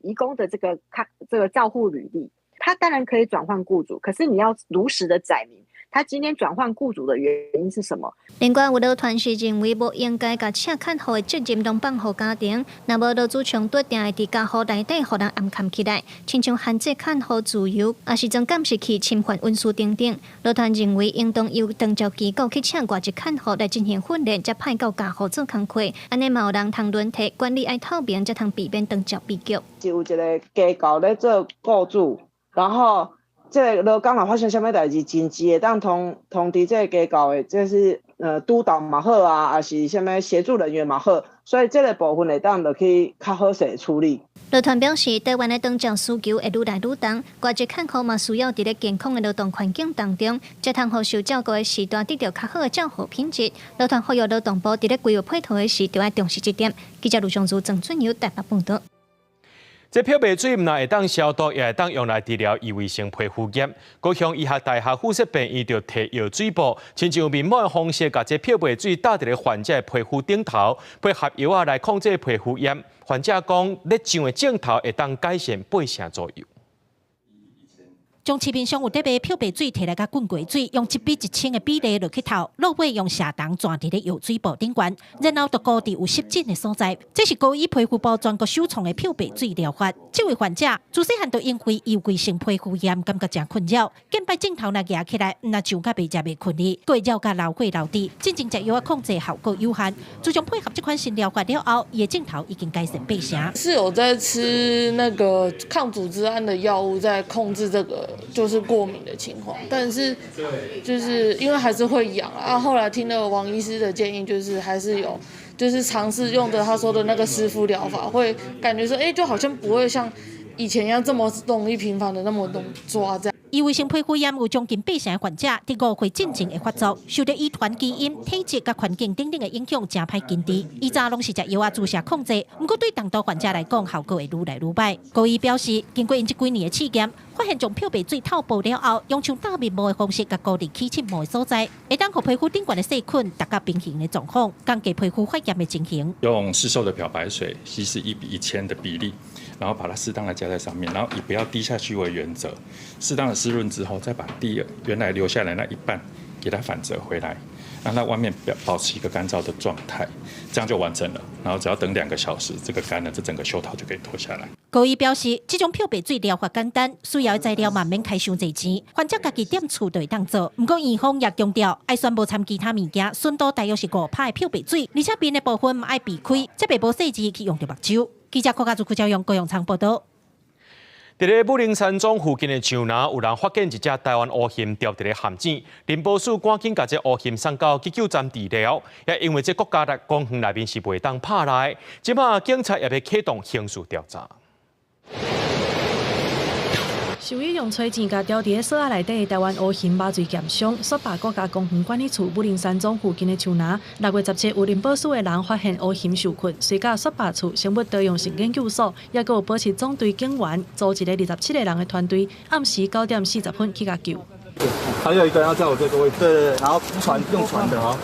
移工的這個看這個照護履歷，他當然可以轉換僱主，可是你要如實的載明。他今天轉換僱主的原因是什麼？另外，有勞團是認為無應該共請看護的責任攏放予家庭，若無勞資衝突，定會佇家戶內底予人暗崁起來，親像限制看護自由，抑是裝監視器侵犯隱私等等。勞團認為應當由長照機構去請外籍看護來進行訓練，才派到家戶做工課，按呢嘛有人通輪替，管理愛透明，才通避免長照悲劇。是有一個機構咧做僱主，然後。這個勞工若發生啥物代誌，緊急會當通通知這個機構的，這是督導嘛好啊，抑是啥物協助人員嘛好，所以這個部分會當落去較好勢處理。勞團表示，台灣的長照需求會愈來愈重，外籍看護嘛需要佇咧健康的勞動環境當中，才通予受照顧的序大得著較好的照護品質。勞團呼籲勞動部佇咧規劃配套的時，著愛重視這點。記者盧尚如、鄭俊友台北報導。這漂白水毋但會當消毒，也會當用來治療異位性皮膚炎。高雄醫學大學附設病院就提藥水布，親像面膜的方式，共這漂白水打佇咧患者的皮膚頂頭，配合藥仔來控制皮膚炎。患者講，咧上的症頭會當改善8成左右。將市面上有咧賣漂白水提來共滾過水，用1比1000的比例落去透，落尾用射筒鑽佇咧藥水布頂懸，然後就糊佇有濕疹的所在。這是高醫皮膚部全國首創的漂白水療法。這位患者自細漢就因為異位性皮膚炎，感覺誠困擾。見擺鏡頭若舉起來，毋但癢甲袂食袂睏哩，閣會繞甲流血流滴。進前食藥仔控制效果有限，自從配合這款新療法了後，伊的症頭已經改善八成。是有在吃那個抗組織胺的藥物，在控制這個就是過敏的情況，但是就是因為還是會癢啊。後來聽了王醫師的建議，就是還是有就是嘗試用的他說的那個濕敷療法，會感覺說，就好像不會像以前一樣這麼容易頻繁的那麼多抓這樣。異位性皮膚炎有將近八成的患者佇5歲進前會發作，受著遺傳基因、體質佮環境等等的影響，誠歹根治。以前攏是食藥仔注射控制，毋過對重度患者來講，效果會愈來愈䆀。高醫表示，經過𪜶這幾年的試驗，發現將漂白水透薄了後，用像打面膜的方式共糊佇起疹毛的所在，會當予皮膚頂懸的細菌達到平衡的狀況，降低皮膚發炎的情形。用市售的漂白水稀釋1比1000的比例，然後把它適當的加在上面，然後以不要滴下去為原則，適當的濕潤之後，再把第原來留下來那一半給它反折回來，讓它外面保持一個乾燥的狀態，這樣就完成了。然後只要等2個小時，這個乾了，這整個袖套就可以脫下來。高醫表示，這種漂白水療法簡單，需要的材料嘛毋免開傷濟錢，患者家己踮厝就會當做。毋過院方也強調，愛選無摻其他物件，純度大約是5%的漂白水，而且面的部分嘛愛避開，才袂無細緻去用著目睭。記者郭家祖、郭昭勇、高永昌報道。佇咧武陵山莊附近的樹林，有人發現一隻台灣烏鴞牢佇咧陷阱，林保署趕緊共這烏鴞送到急救站治療。也因為這國家的公園內面是袂當拍獵，這馬警察也欲啟動刑事調查。受伊用吹錢共牢佇咧索仔內底的台灣烏鴞麻醉劍傷，雪霸國家公園管理處武陵山莊附近的樹林，6月17有林保署的人發現烏鴞受困，隨佮雪霸處生物多樣性研究所，抑閣有保育總隊警員組一个27個人的團隊，暗時9點40分去共救。還有一個要在我這個位置，對對對，然後傳用傳的哦。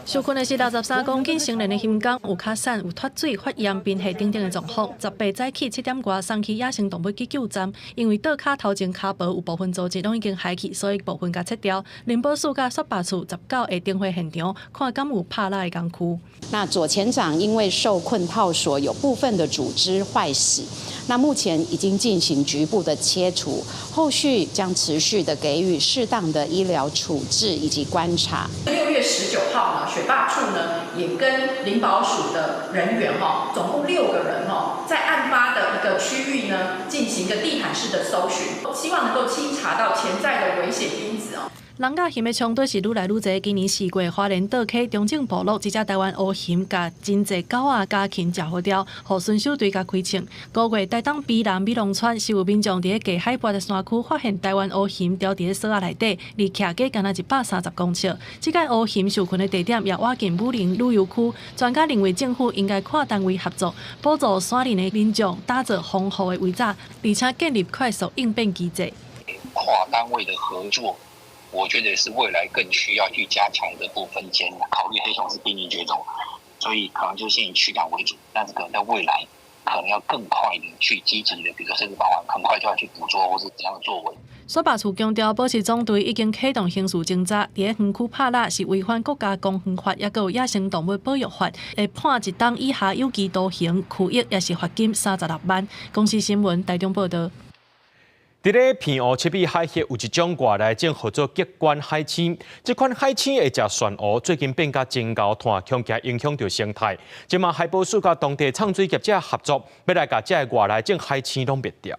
受困的是63公斤成年的鴞公，有較瘦、有脫水、發炎、貧血等等的狀況。18早起7點外送去野生動物急救站，因為倒跤頭前跤脯有部分組織攏已經害去，所以部分共切掉。林保署佮雪霸處19會巡回現場，看敢有拍獵的工具。那左前掌因為受困套索，有部分的組織壞死，那目前已經進行局部的切除，後續將持續的給予適當的醫療處置以及觀察。6月19號呢，雪霸處呢也跟林保署的人員哈，總共6個人哈，在案發的一個區域呢進行一個地毯式的搜尋，希望能夠清查到潛在的危險因子哦。人佮熊的衝突是愈來愈濟。今年4月，花蓮倒溪中正部落一隻台灣烏鴞共真濟狗仔家禽食好掉，予巡守隊共開槍。5月，台東卑南美濃村是有民眾佇咧低海拔的山區發現台灣烏鴞牢佇咧索仔內底，離徛家干焦130公尺。這擺烏鴞受困的地點也倚近武陵旅遊區。專家認為政府應該跨單位合作，補助山林的民眾打造防護的圍柵，而且建立快速應變機制。跨單位的合作。我覺得是未來更需要去加強的部分，先考慮黑熊是瀕臨絕種，所以可能就先以驅趕為主，但是可能在未來可能要更快的去積極的，比如說甚至傍晚很快就要去捕捉或是怎樣的作為。雪霸處強調，保育總隊已經啟動刑事偵查，佇咧園區拍獵是違反國家公園法，抑閣有野生動物保育法，會判1冬以下有期徒刑、拘役，抑是罰金36萬。公視新聞台中報道。佇咧澎湖七尾海域有一種外來種號做棘冠海星，這款海星會食旋蚵，最近變甲真𠢕湠，恐驚影響著生態。這馬海保署佮當地藏水業者合作，欲來共這个外來種海星攏滅掉。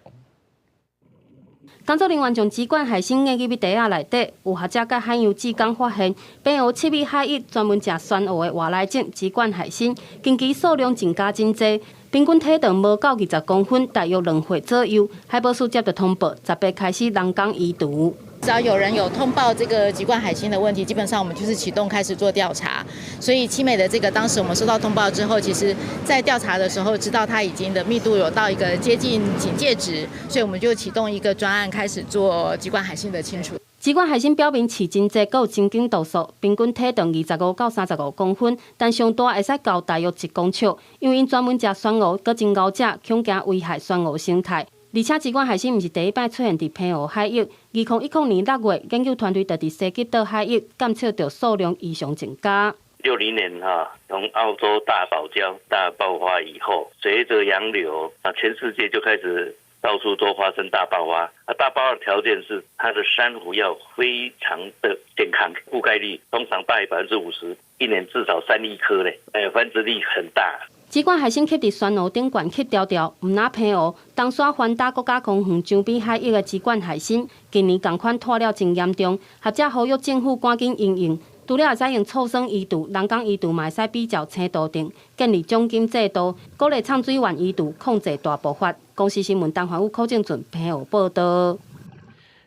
工作人員將棘冠海星挵入去袋仔內底，有學者佮海洋志工發現，澎湖七尾海域專門食旋蚵的外來種棘冠海星，近期數量增加真濟。平均體長無到20公分，大約2歲左右。海保署接到通報，18開始人工移除。只要有人有通報這個棘冠海星的問題，基本上我們就是啟動開始做調查。所以七美的這個當時我們收到通報之後，其實在調查的時候知道它已經的密度有到一個接近警戒值，所以我們就啟動一個專案開始做棘冠海星的清除。棘冠海星表面刺真濟，閣有神經毒素，平均體長25到35公分，但上大會使到大約1公尺。因為𪜶專門食旋蚵，閣真𠢕食，恐驚危害旋蚵生態。而且棘冠海星毋是第一擺出現佇澎湖海域， 2010年6月，研究團隊就佇西吉島海域監測著數量異常增加。 60年哈，從澳洲大堡礁大爆發以後，隨著洋流啊，全世界就開始到處都發生大爆發。啊，大爆發的條件是它的珊瑚要非常的健康，覆蓋率通常大於50%，一年至少3億顆咧，繁殖力很大。這款海星吸佇珊瑚頂懸吸牢牢，毋若澎湖、東沙環島國家公園周邊海域的這款海星，近年仝款湠了真嚴重，學者呼籲政府趕緊因應。除了會使用醋酸魚毒、人工魚毒，嘛會使比照青杜定，建立獎金制度，鼓勵藏水源魚毒，控制大爆發。公視新聞陳環宇、柯正俊澎湖報導。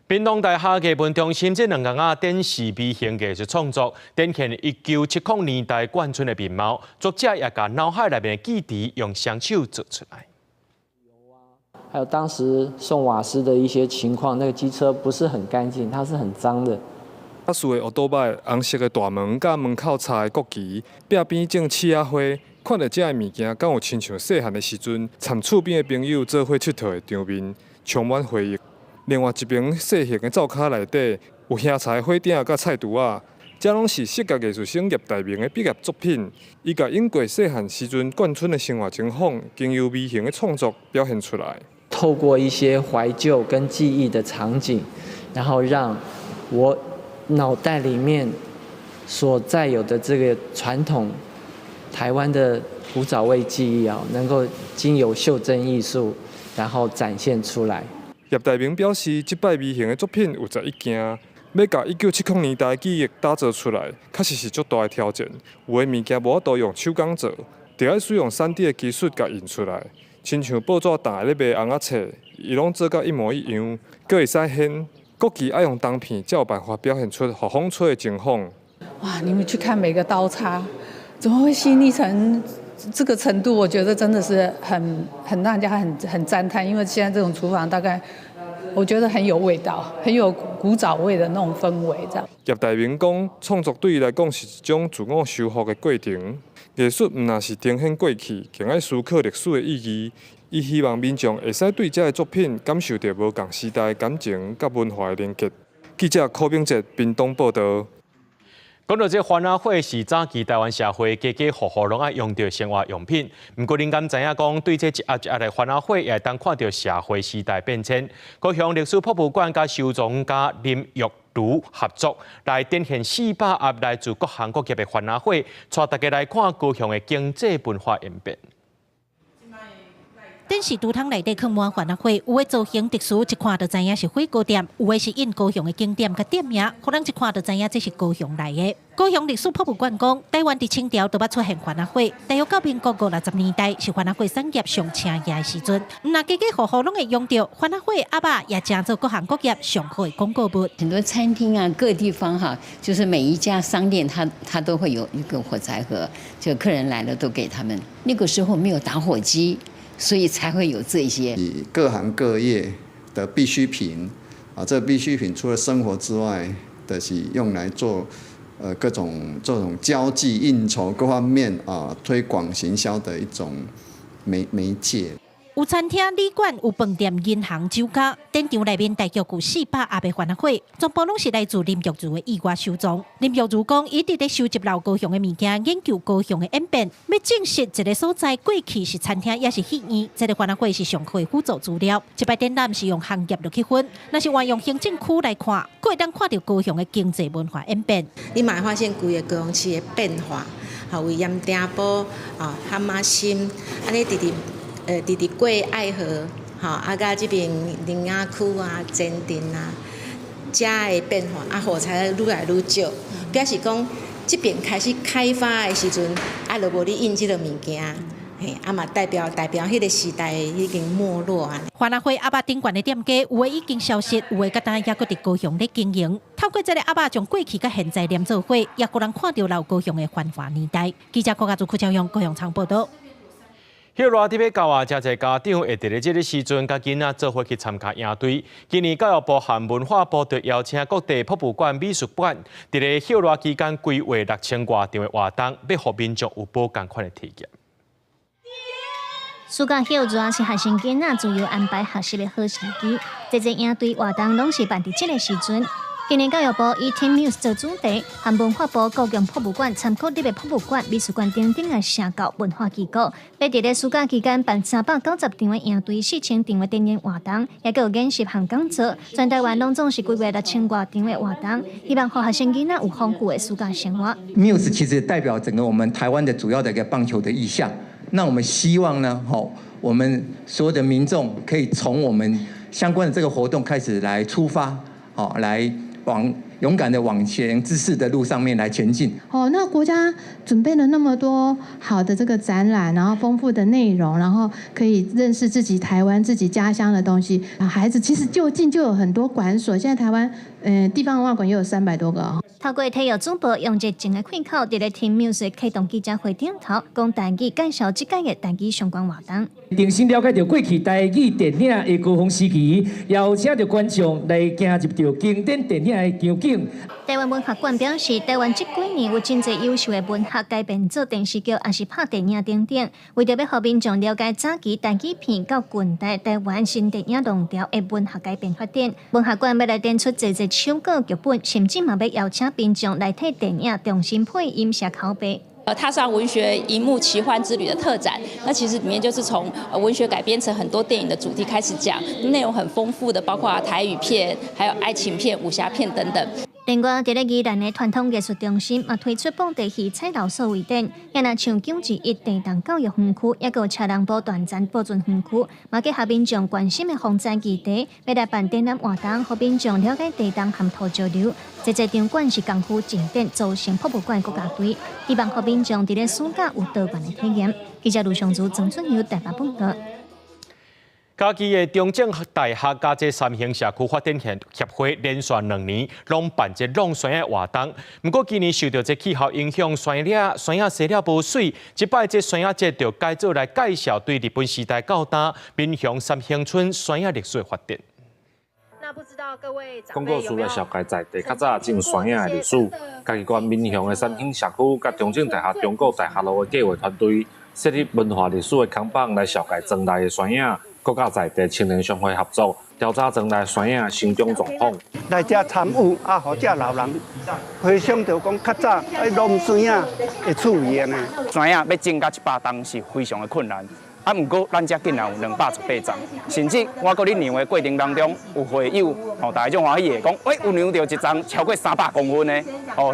屏東大學藝文中心這兩工仔展示微型藝術創作，展現1970年代眷村的面貌。作者也共腦海內面的記憶用雙手做出來。還有當時送瓦斯的一些情況，那個機車不是很乾淨，它是很髒的。亞斯的烏多擺紅色的大門佮門口插的國旗，壁邊種刺仔花，看著這个物件，敢有親像細漢的時陣，參厝邊的朋友做伙𨑨迌的場面，充滿回憶。另外一爿細型的灶跤內底有香柴火鼎佮菜櫥仔，這攏是視覺藝術生葉大明的畢業作品。伊共湧過細漢時陣眷村的生活情況，經由微型的創作表現出來。透過一些懷舊跟記憶的場景，然後讓我腦袋裡面所在有的這個傳統台灣的古早味記憶啊，能夠經由袖珍藝術，然後展現出來。葉大明表示，這擺微型的作品有11件，欲共1970年代記憶打造出來，確實是足大的挑戰。有的物件無法度用手工做，著愛使用3D 的技術共印出來，親像報紙檔咧賣尪仔冊，伊攏做甲一模一樣，閣會使掀。國旗愛用銅片，才有辦法表現出予風吹的情況。哇！你們去看每個刀叉，怎麼會細膩成這個程度？我覺得真的是很讓人家很讚嘆，因為現在這種廚房大概，我覺得很有味道，很有古早味的那種氛圍。這樣。葉大明講，創作對伊來講是一種自我修復的過程。藝術毋但是呈現過去，更愛思考歷史的意義。伊希望民眾會使對這个作品感受著無仝時代的感情佮文化的連結。記者柯炳哲屏東報導。講到這番仔火是早期台灣社會家家戶戶攏愛用著生活用品。毋過，恁敢知影講，對這一盒一盒的番仔火，也會當看著社會時代變遷。高雄歷史博物館佮收藏家林玉如合作，來展現400盒來自各行各業的番仔火，帶大家來看高雄的經濟文化演變。電視櫥窗內底囥滿番仔火，有的造型特殊，一看就知影是火鍋店；有的是印高雄的景點佮店名，予人一看就知影這是高雄來的。高雄歷史博物館講，台灣佇清朝就捌出現番仔火，大約到民國五六十年代是番仔火產業上盛的時陣。毋但家家戶戶攏會用著番仔火，盒仔也成做各行各業上好的廣告物。很多餐廳啊，各地方哈，就是每一家商店，它都會有一個火柴盒，就客人來了都給他們。那個時候沒有打火機。所以才會有這些。以各行各業的必需品啊，這個必需品除了生活之外，就是用來做各種這種交際應酬各方面啊推廣行銷的一種媒介。有餐廳、旅館、有飯店、銀行、酒家，展場內面大約有400盒的番仔火，全部攏是來自林玉如的意外收藏。林玉如講，伊一直咧收集老高雄的物件，研究高雄的演變，欲證實一个所在過去是餐廳，抑是戲院，這个番仔火是上好的輔助資料。這擺展覽是用行業落去分，若是換用行政區來看，閣會當看著高雄的經濟文化演變。你嘛會發現規个高雄市的變化，吼，為鹽埕埔啊、蚶仔心，按呢直直。直直過愛河，吼，啊，佮這邊苓雅區啊、前鎮啊，遮的變化，啊，火柴愈來愈少，表示講這邊開始開發的時陣，啊，就無咧印這个物件，嘿，啊嘛代表彼个時代已經沒落啊。番仔火盒仔頂懸的店家，有的已經消失，有的佮今猶閣佇高雄咧經營。透過這个盒仔，將過去佮現在連做伙，也予人看著老高雄的繁華年代。記者郭家祖、柯昭勇高雄場報導。歇熱佇欲到啊，誠濟家長會佇咧這个時陣，佮囡仔做伙去參加營隊。今年教育部和文化部就邀請各地博物館、美術館，佇咧歇熱期間規劃6000外場的活動，欲予民眾有無仝款的體驗。暑假歇熱是學生囡仔自由安排學習的好時機，濟濟營隊活動攏是辦佇這个時陣。今年教育部以 Team Muse 做主題，和文化部故宮博物館、參考立的博物館、美術館等等的社教文化機構，欲佇咧暑假期間辦390場的營隊、4000場的展演活動，也閣有研習和講座。全台灣攏總是規劃6000外場的活動，希望予學生囡仔有豐富的暑假生活。 Muse 其實代表整個我們台灣的主要的一個棒球的意象。那我們希望呢，吼，我們所有的民眾可以從我們相關的這個活動開始來出發，好來往勇敢的往前知識的路上面來前進。哦，那國家準備了那麼多好的這個展覽，然後豐富的內容，然後可以認識自己台灣、自己家鄉的東西。孩子其實就近就有很多館所，現在台灣地方文化館也有300多個。透過體育主播用熱情的開口，佇咧 Team Muse 啟動記者會頂頭，講台語介紹這屆的台語相關活動。重新了解著過去台語電影的高峰時期，邀請著觀眾來行入著經典電影的場景。台灣文學館表示，台灣這幾年有真濟優秀的文學改編做電視劇，抑是拍電影等等。為著欲予民眾了解早期台語片到近代台灣新電影浪潮的文學改編發展，文學館欲來展出濟濟手稿劇本，甚至嘛欲邀請民眾來替電影重新配音寫口白。踏上文學螢幕奇幻之旅的特展，那其實裡面就是從文學改編成很多電影的主題開始講，內容很豐富的，包括台語片、還有愛情片、武俠片等等。另外，佇咧宜蘭的傳統藝術中心嘛推出布袋戲彩樓數位展，也若像921地動教育園區，抑閣有車人埔斷層保存園區，嘛結合民眾關心的防災議題，欲來辦展覽活動，予民眾了解地動和土石流。濟濟場館是功夫靜電組成博物館國家隊，希望予民眾佇咧暑假有多元的體驗。記者盧尚如、曾俊友台北報導。嘉義的中正大學佮這三興社區發展協會連續2年攏辦這弄萱仔活動，毋過今年受著這氣候影響，萱仔生了無媠，這擺這萱仔節就改做來介紹對日本時代到今民雄三興村萱仔歷史的發展。廣告詞來紹介在地較早種萱仔的歷史。嘉義縣民雄的三興社區佮中正大學中國大學路的計劃團隊設立文化歷史的看板來紹介莊內的萱仔。閣佮在地青年商會合作，調查莊內萱仔生長狀況。來遮參與啊，予遮老人回想著講較早愛弄萱仔的趣味按呢。萱仔欲種到100冬是非常的困難，啊，毋過咱遮竟然有218叢，甚至我閣咧量的過程當中，有會友吼，大家足歡喜的，講喂有量著一叢超過300公分的，哦，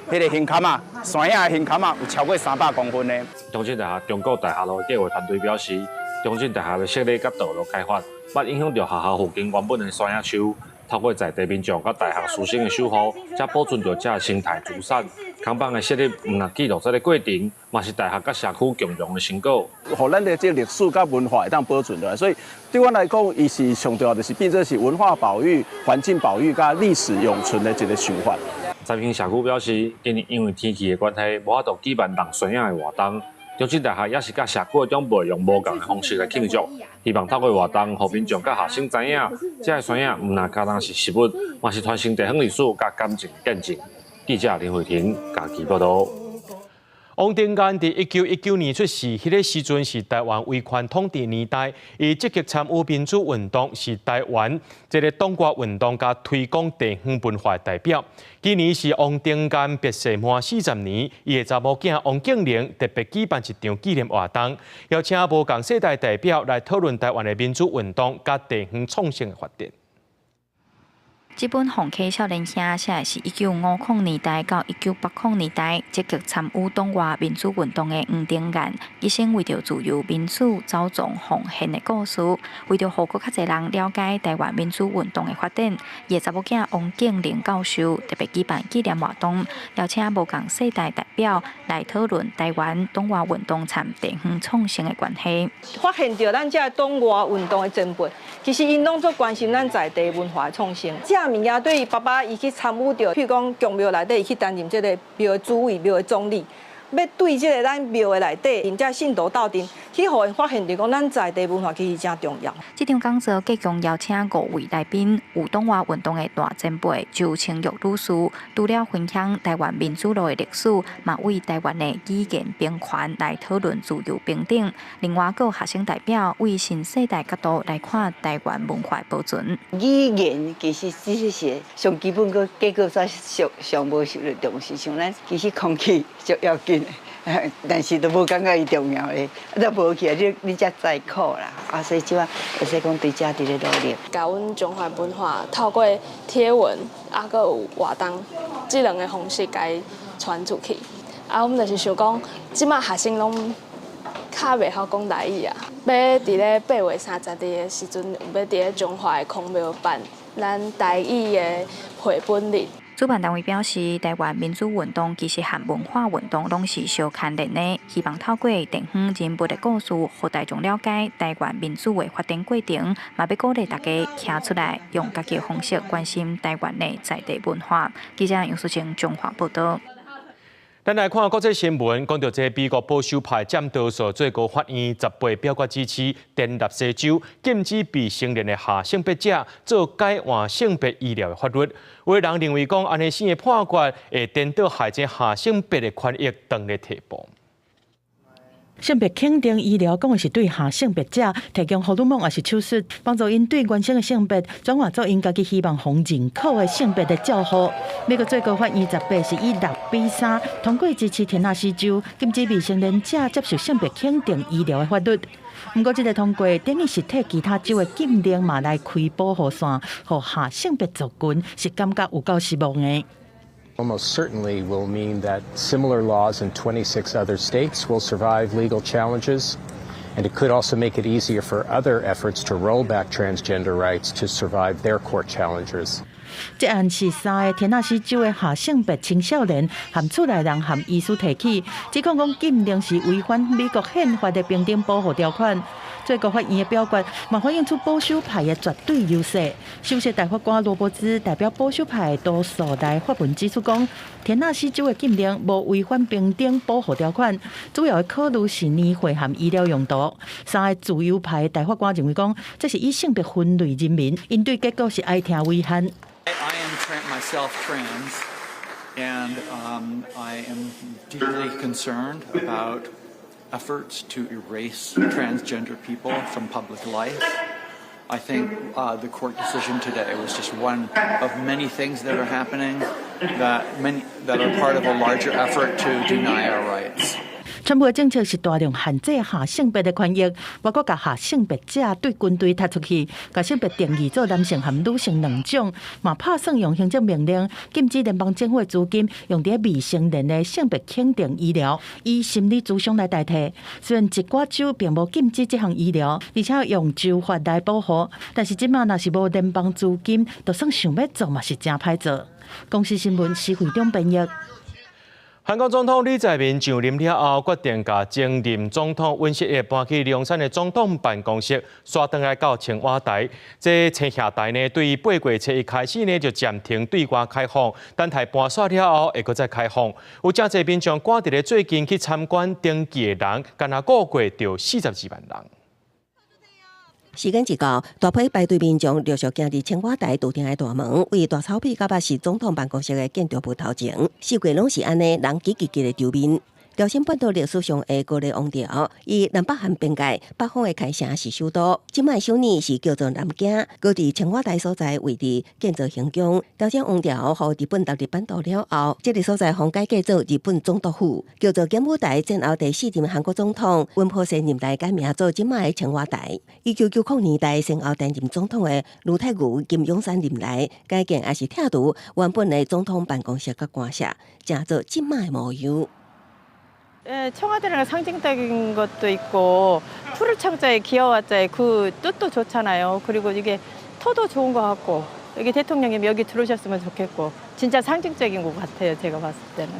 彼個胸坎仔，萱仔的胸坎仔有超過300公分的。中正大學中國大學路計劃團隊表示，中正大學的設立佮道路開發，捌影響著學校附近原本的萱仔樹。透過在地民眾佮大學師生的守護，才保存著這生態資產。看板的設立，毋但記錄這个過程，嘛是大學佮社區共榮的成果。予咱的這個歷史佮文化會當保存落來，所以對阮來講，伊是上重要就是變做是文化保育、環境保育佮歷史永存的一個想法。三興社區表示，今年因為天氣的關係，無法度舉辦弄萱仔的活動。中正大學也是佮社區的長輩用無仝的方式來慶祝，希望透過活動，予民眾佮學生知影，這个萱仔毋但敢若是食物，嘛是傳承地方歷史佮感情的見證。記者林慧婷嘉義報導。王定鑑佇1919年出世，彼个時陣是台灣威權統治年代，伊積極參與民主運動，是台灣這个黨外運動佮推廣地方文化的代表。今年是王定鑑別逝滿40年，伊的查某囝王敬玲特別舉辦一場紀念活動，邀請無仝世代代表來討論台灣的民主運動佮地方創生的發展。這本《洪溪少年兄》寫的是1950年代到1980年代積極參與黨外民主運動的黃定彥，一生為著自由民主走傱奉獻的故事。為著予閣較濟人了解台灣民主運動的發展，伊的查某囝王敬玲教授特別舉辦紀念活動，邀請無仝世代代表來討論台灣黨外運動參地方創生的關係。發現著咱這个黨外運動的前輩，其實𪜶攏足關心咱在地文化的創生。這物件對伊爸爸，伊去參與著，譬如講宮廟內底，伊去擔任這个廟的主委、廟的總理，欲對這个咱廟的內底，𪜶遮信徒鬥陣，去予𪜶發現著講咱在地文化其實誠重要。這場講座共計邀請五位來賓，有黨外運動的大前輩周清玉女士，除了分享台灣民主路的歷史，嘛為台灣的語言平權來討論自由平等。另外，閣有學生代表為新世代角度來看台灣文化保存。語言其實只是是上基本，閣結果煞上上無受著重視，像咱其實空氣足要緊的，但是都無感覺伊重要的，啊，都無去啊，你你才知苦啦。啊，所以這擺會使講對遮佇咧努力。共阮中華文化透過貼文，啊，閣有活動，這兩个方式共伊傳出去。啊，阮就是想講，這擺學生攏較袂曉講台語啊，欲佇咧8月30日的時陣，欲佇咧彰化的孔廟辦咱台語的繪本日。主辦單位表示，台灣民主運動其實和文化運動攏是相牽連的，希望透過地方人物的故事，予大眾了解台灣民主的發展過程，嘛欲鼓勵大家站出來，用家己的方式關心台灣的在地文化。記者楊淑靜彰化報導。咱來看國際新聞，講著這美國保守派佔多數最高法院18表決支持田納西州禁止未成年的下性別者做改換性別醫療的法律。有人認為講，按呢新的判決會顛倒害這下性別的權益當咧退步。性別肯定醫療講的是對下性別者提供荷爾蒙抑是手術，幫助𪜶對原生的性別轉換做𪜶家己希望予認可的性別的照護。美國最高法院18是以6比3通過支持田納西州禁止未成年者接受性別肯定醫療的法律。毋過，這个通過等於是替其他州的禁令嘛來開保護傘，予下性別族群是感覺有夠失望的。 Almost certainly will mean that similar laws in 26 other states will survive legal challenges, and it could also make it easier for other efforts to roll back transgender rights to survive their court challenges. 這案是三个田納西州的下性別青少年和厝內人和醫師提起，指控講禁令是違反美國憲法的平等保護條款。最高法院的表決嘛反映出保守派的絕對優勢。首席大法官羅伯茲代表保守派多數來發文指出講，田納西州的禁令無違反平等保護條款，主要的考慮是年歲和醫療用途。三个自由派大法官認為講，這是以性別分類人民，𪜶對結果是哀聽遺憾。 I am myself trans, and I am deeply concerned about efforts to erase transgender people from public life. I think the court decision today was just one of many things that are happening that are part of a larger effort to deny our rights. 川普的政策是大量限制下性別的權益，包括共下性別者對軍隊踢出去，共性別定義做男性和女性兩種，嘛拍算用行政命令禁止聯邦政府的資金用佇未成年的性別肯定醫療，以心理諮商來代替。雖然一寡州並無禁止這項醫療，而且用州法來保護，但是這馬若是無聯邦資金，就算想欲做嘛是誠歹做。公視新聞施惠中編譯。韓國總統李在明上任了後，決定共前任總統尹錫悅搬去龍山的總統辦公室，徙轉來到青瓦台。這青瓦台呢，對8月7日開始呢，就暫停對外開放，等待搬煞了後，會閣再開放。有誠濟民眾趕佇咧最近去參觀登記的人，干焦估計著42萬人。時間一到，大批排隊民眾陸續行佇青瓦台駐廷的大門，為大草皮佮抑是總統辦公室的建築物頭前，四季攏是按呢人擠擠擠的場面。朝鮮半島歷史上的高麗王朝，以南北韓邊界北方的開城是首都，這擺首爾是叫做南京，閣佇青瓦台所在位置建造行宮。朝鮮王朝予日本獨立版圖了後，這个所在予改叫做日本總督府，叫做檢務台。戰後第四任韓國總統尹普世任內改名做這擺的青瓦台。1990年代先後擔任總統的盧泰愚、金泳三任內改建，抑是拆除原本的總統辦公室佮官舍，成做這擺的模樣。 예, 청와대라는 상징적인 것도 있고 푸를 창자에 기와자에 그 뜻도 좋잖아요. 그리고 이게 터도 좋은 것 같고 여기 대통령님 여기 들어오셨으면 좋겠고 진짜 상징적인 것 같아요. 제가 봤을 때는.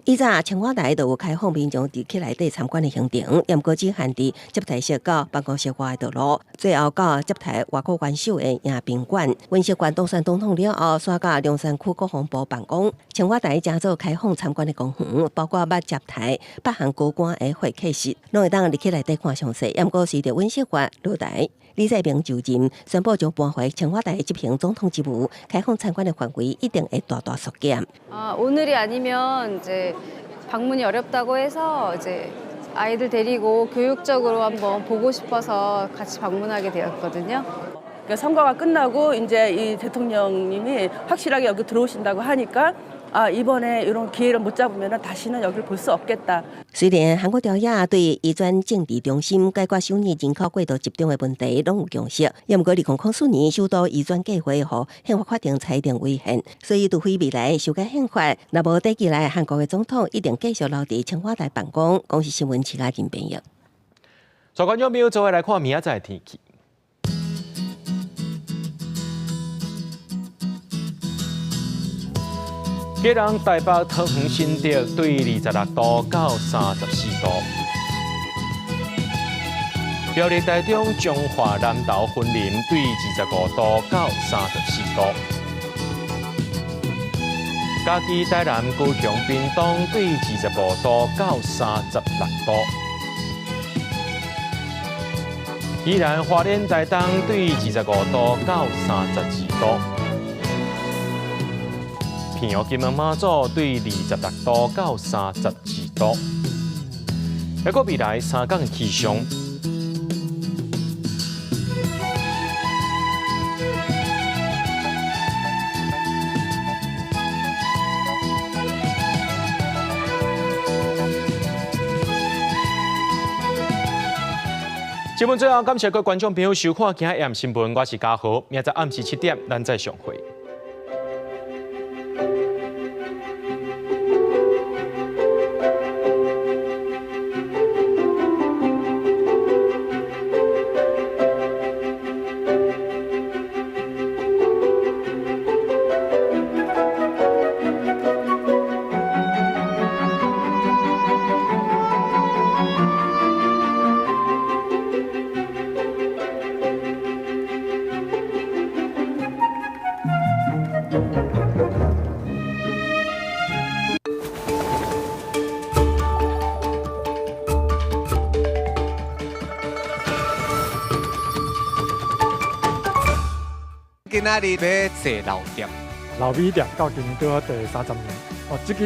以早青瓦台就有開放民眾佇去內底參觀的行程，毋過只限佇接待室到辦公室外的道路，最後到接待外國元首的迎賓館。尹錫悅當選總統了後，徙到龍山區國防部辦公。青瓦台成做開放參觀的公園，包括捌接待北韓高官的會客室，攏會當入去內底看詳細。毋過隨著尹錫悅落台，李在明就任，宣布將搬回青瓦台執行總統職務，開放參觀的範圍一定會大大縮減。 아, 오늘이 아니면 이제 방문이 어렵다고 해서 이제 아이들 데리고 교육적으로 한번 보고 싶어서 같이 방문하게 되었거든요. 그러니까 선거가 끝나고 이제 이 대통령님이 확실하게 여기 들어오신다고 하니까 아, 이번에 이런 기회를 못 잡으면 다시는 여기를 볼 수 없겠다. 雖然韓國朝野對移轉政治中心、解決首爾人口過度集中的問題攏有共識，毋過2004年首都移轉計劃予憲法法庭裁定違憲，所以除非未來修改憲法，若無短期內韓國的總統一定繼續留佇青瓦台辦公。公視新聞徐嘉仁編譯。所觀眾朋友，做伙來看明仔載的天氣。基隆、台北、桃園、新竹對26度到34度；苗栗、台中、彰化、南投、雲林對25度到34度；嘉義、台南、高雄、屏東對25度到36度；宜蘭、花蓮、台東對25度到32度。平陽、金門、馬祖對26度到32度。一個未來3天的氣象。節目最後，感謝各位觀眾朋友收看今日新聞，我是嘉豪，明仔載暗時7點，咱再相會。今仔日欲坐老店，老米店到今年拄好第30年。哦，這个。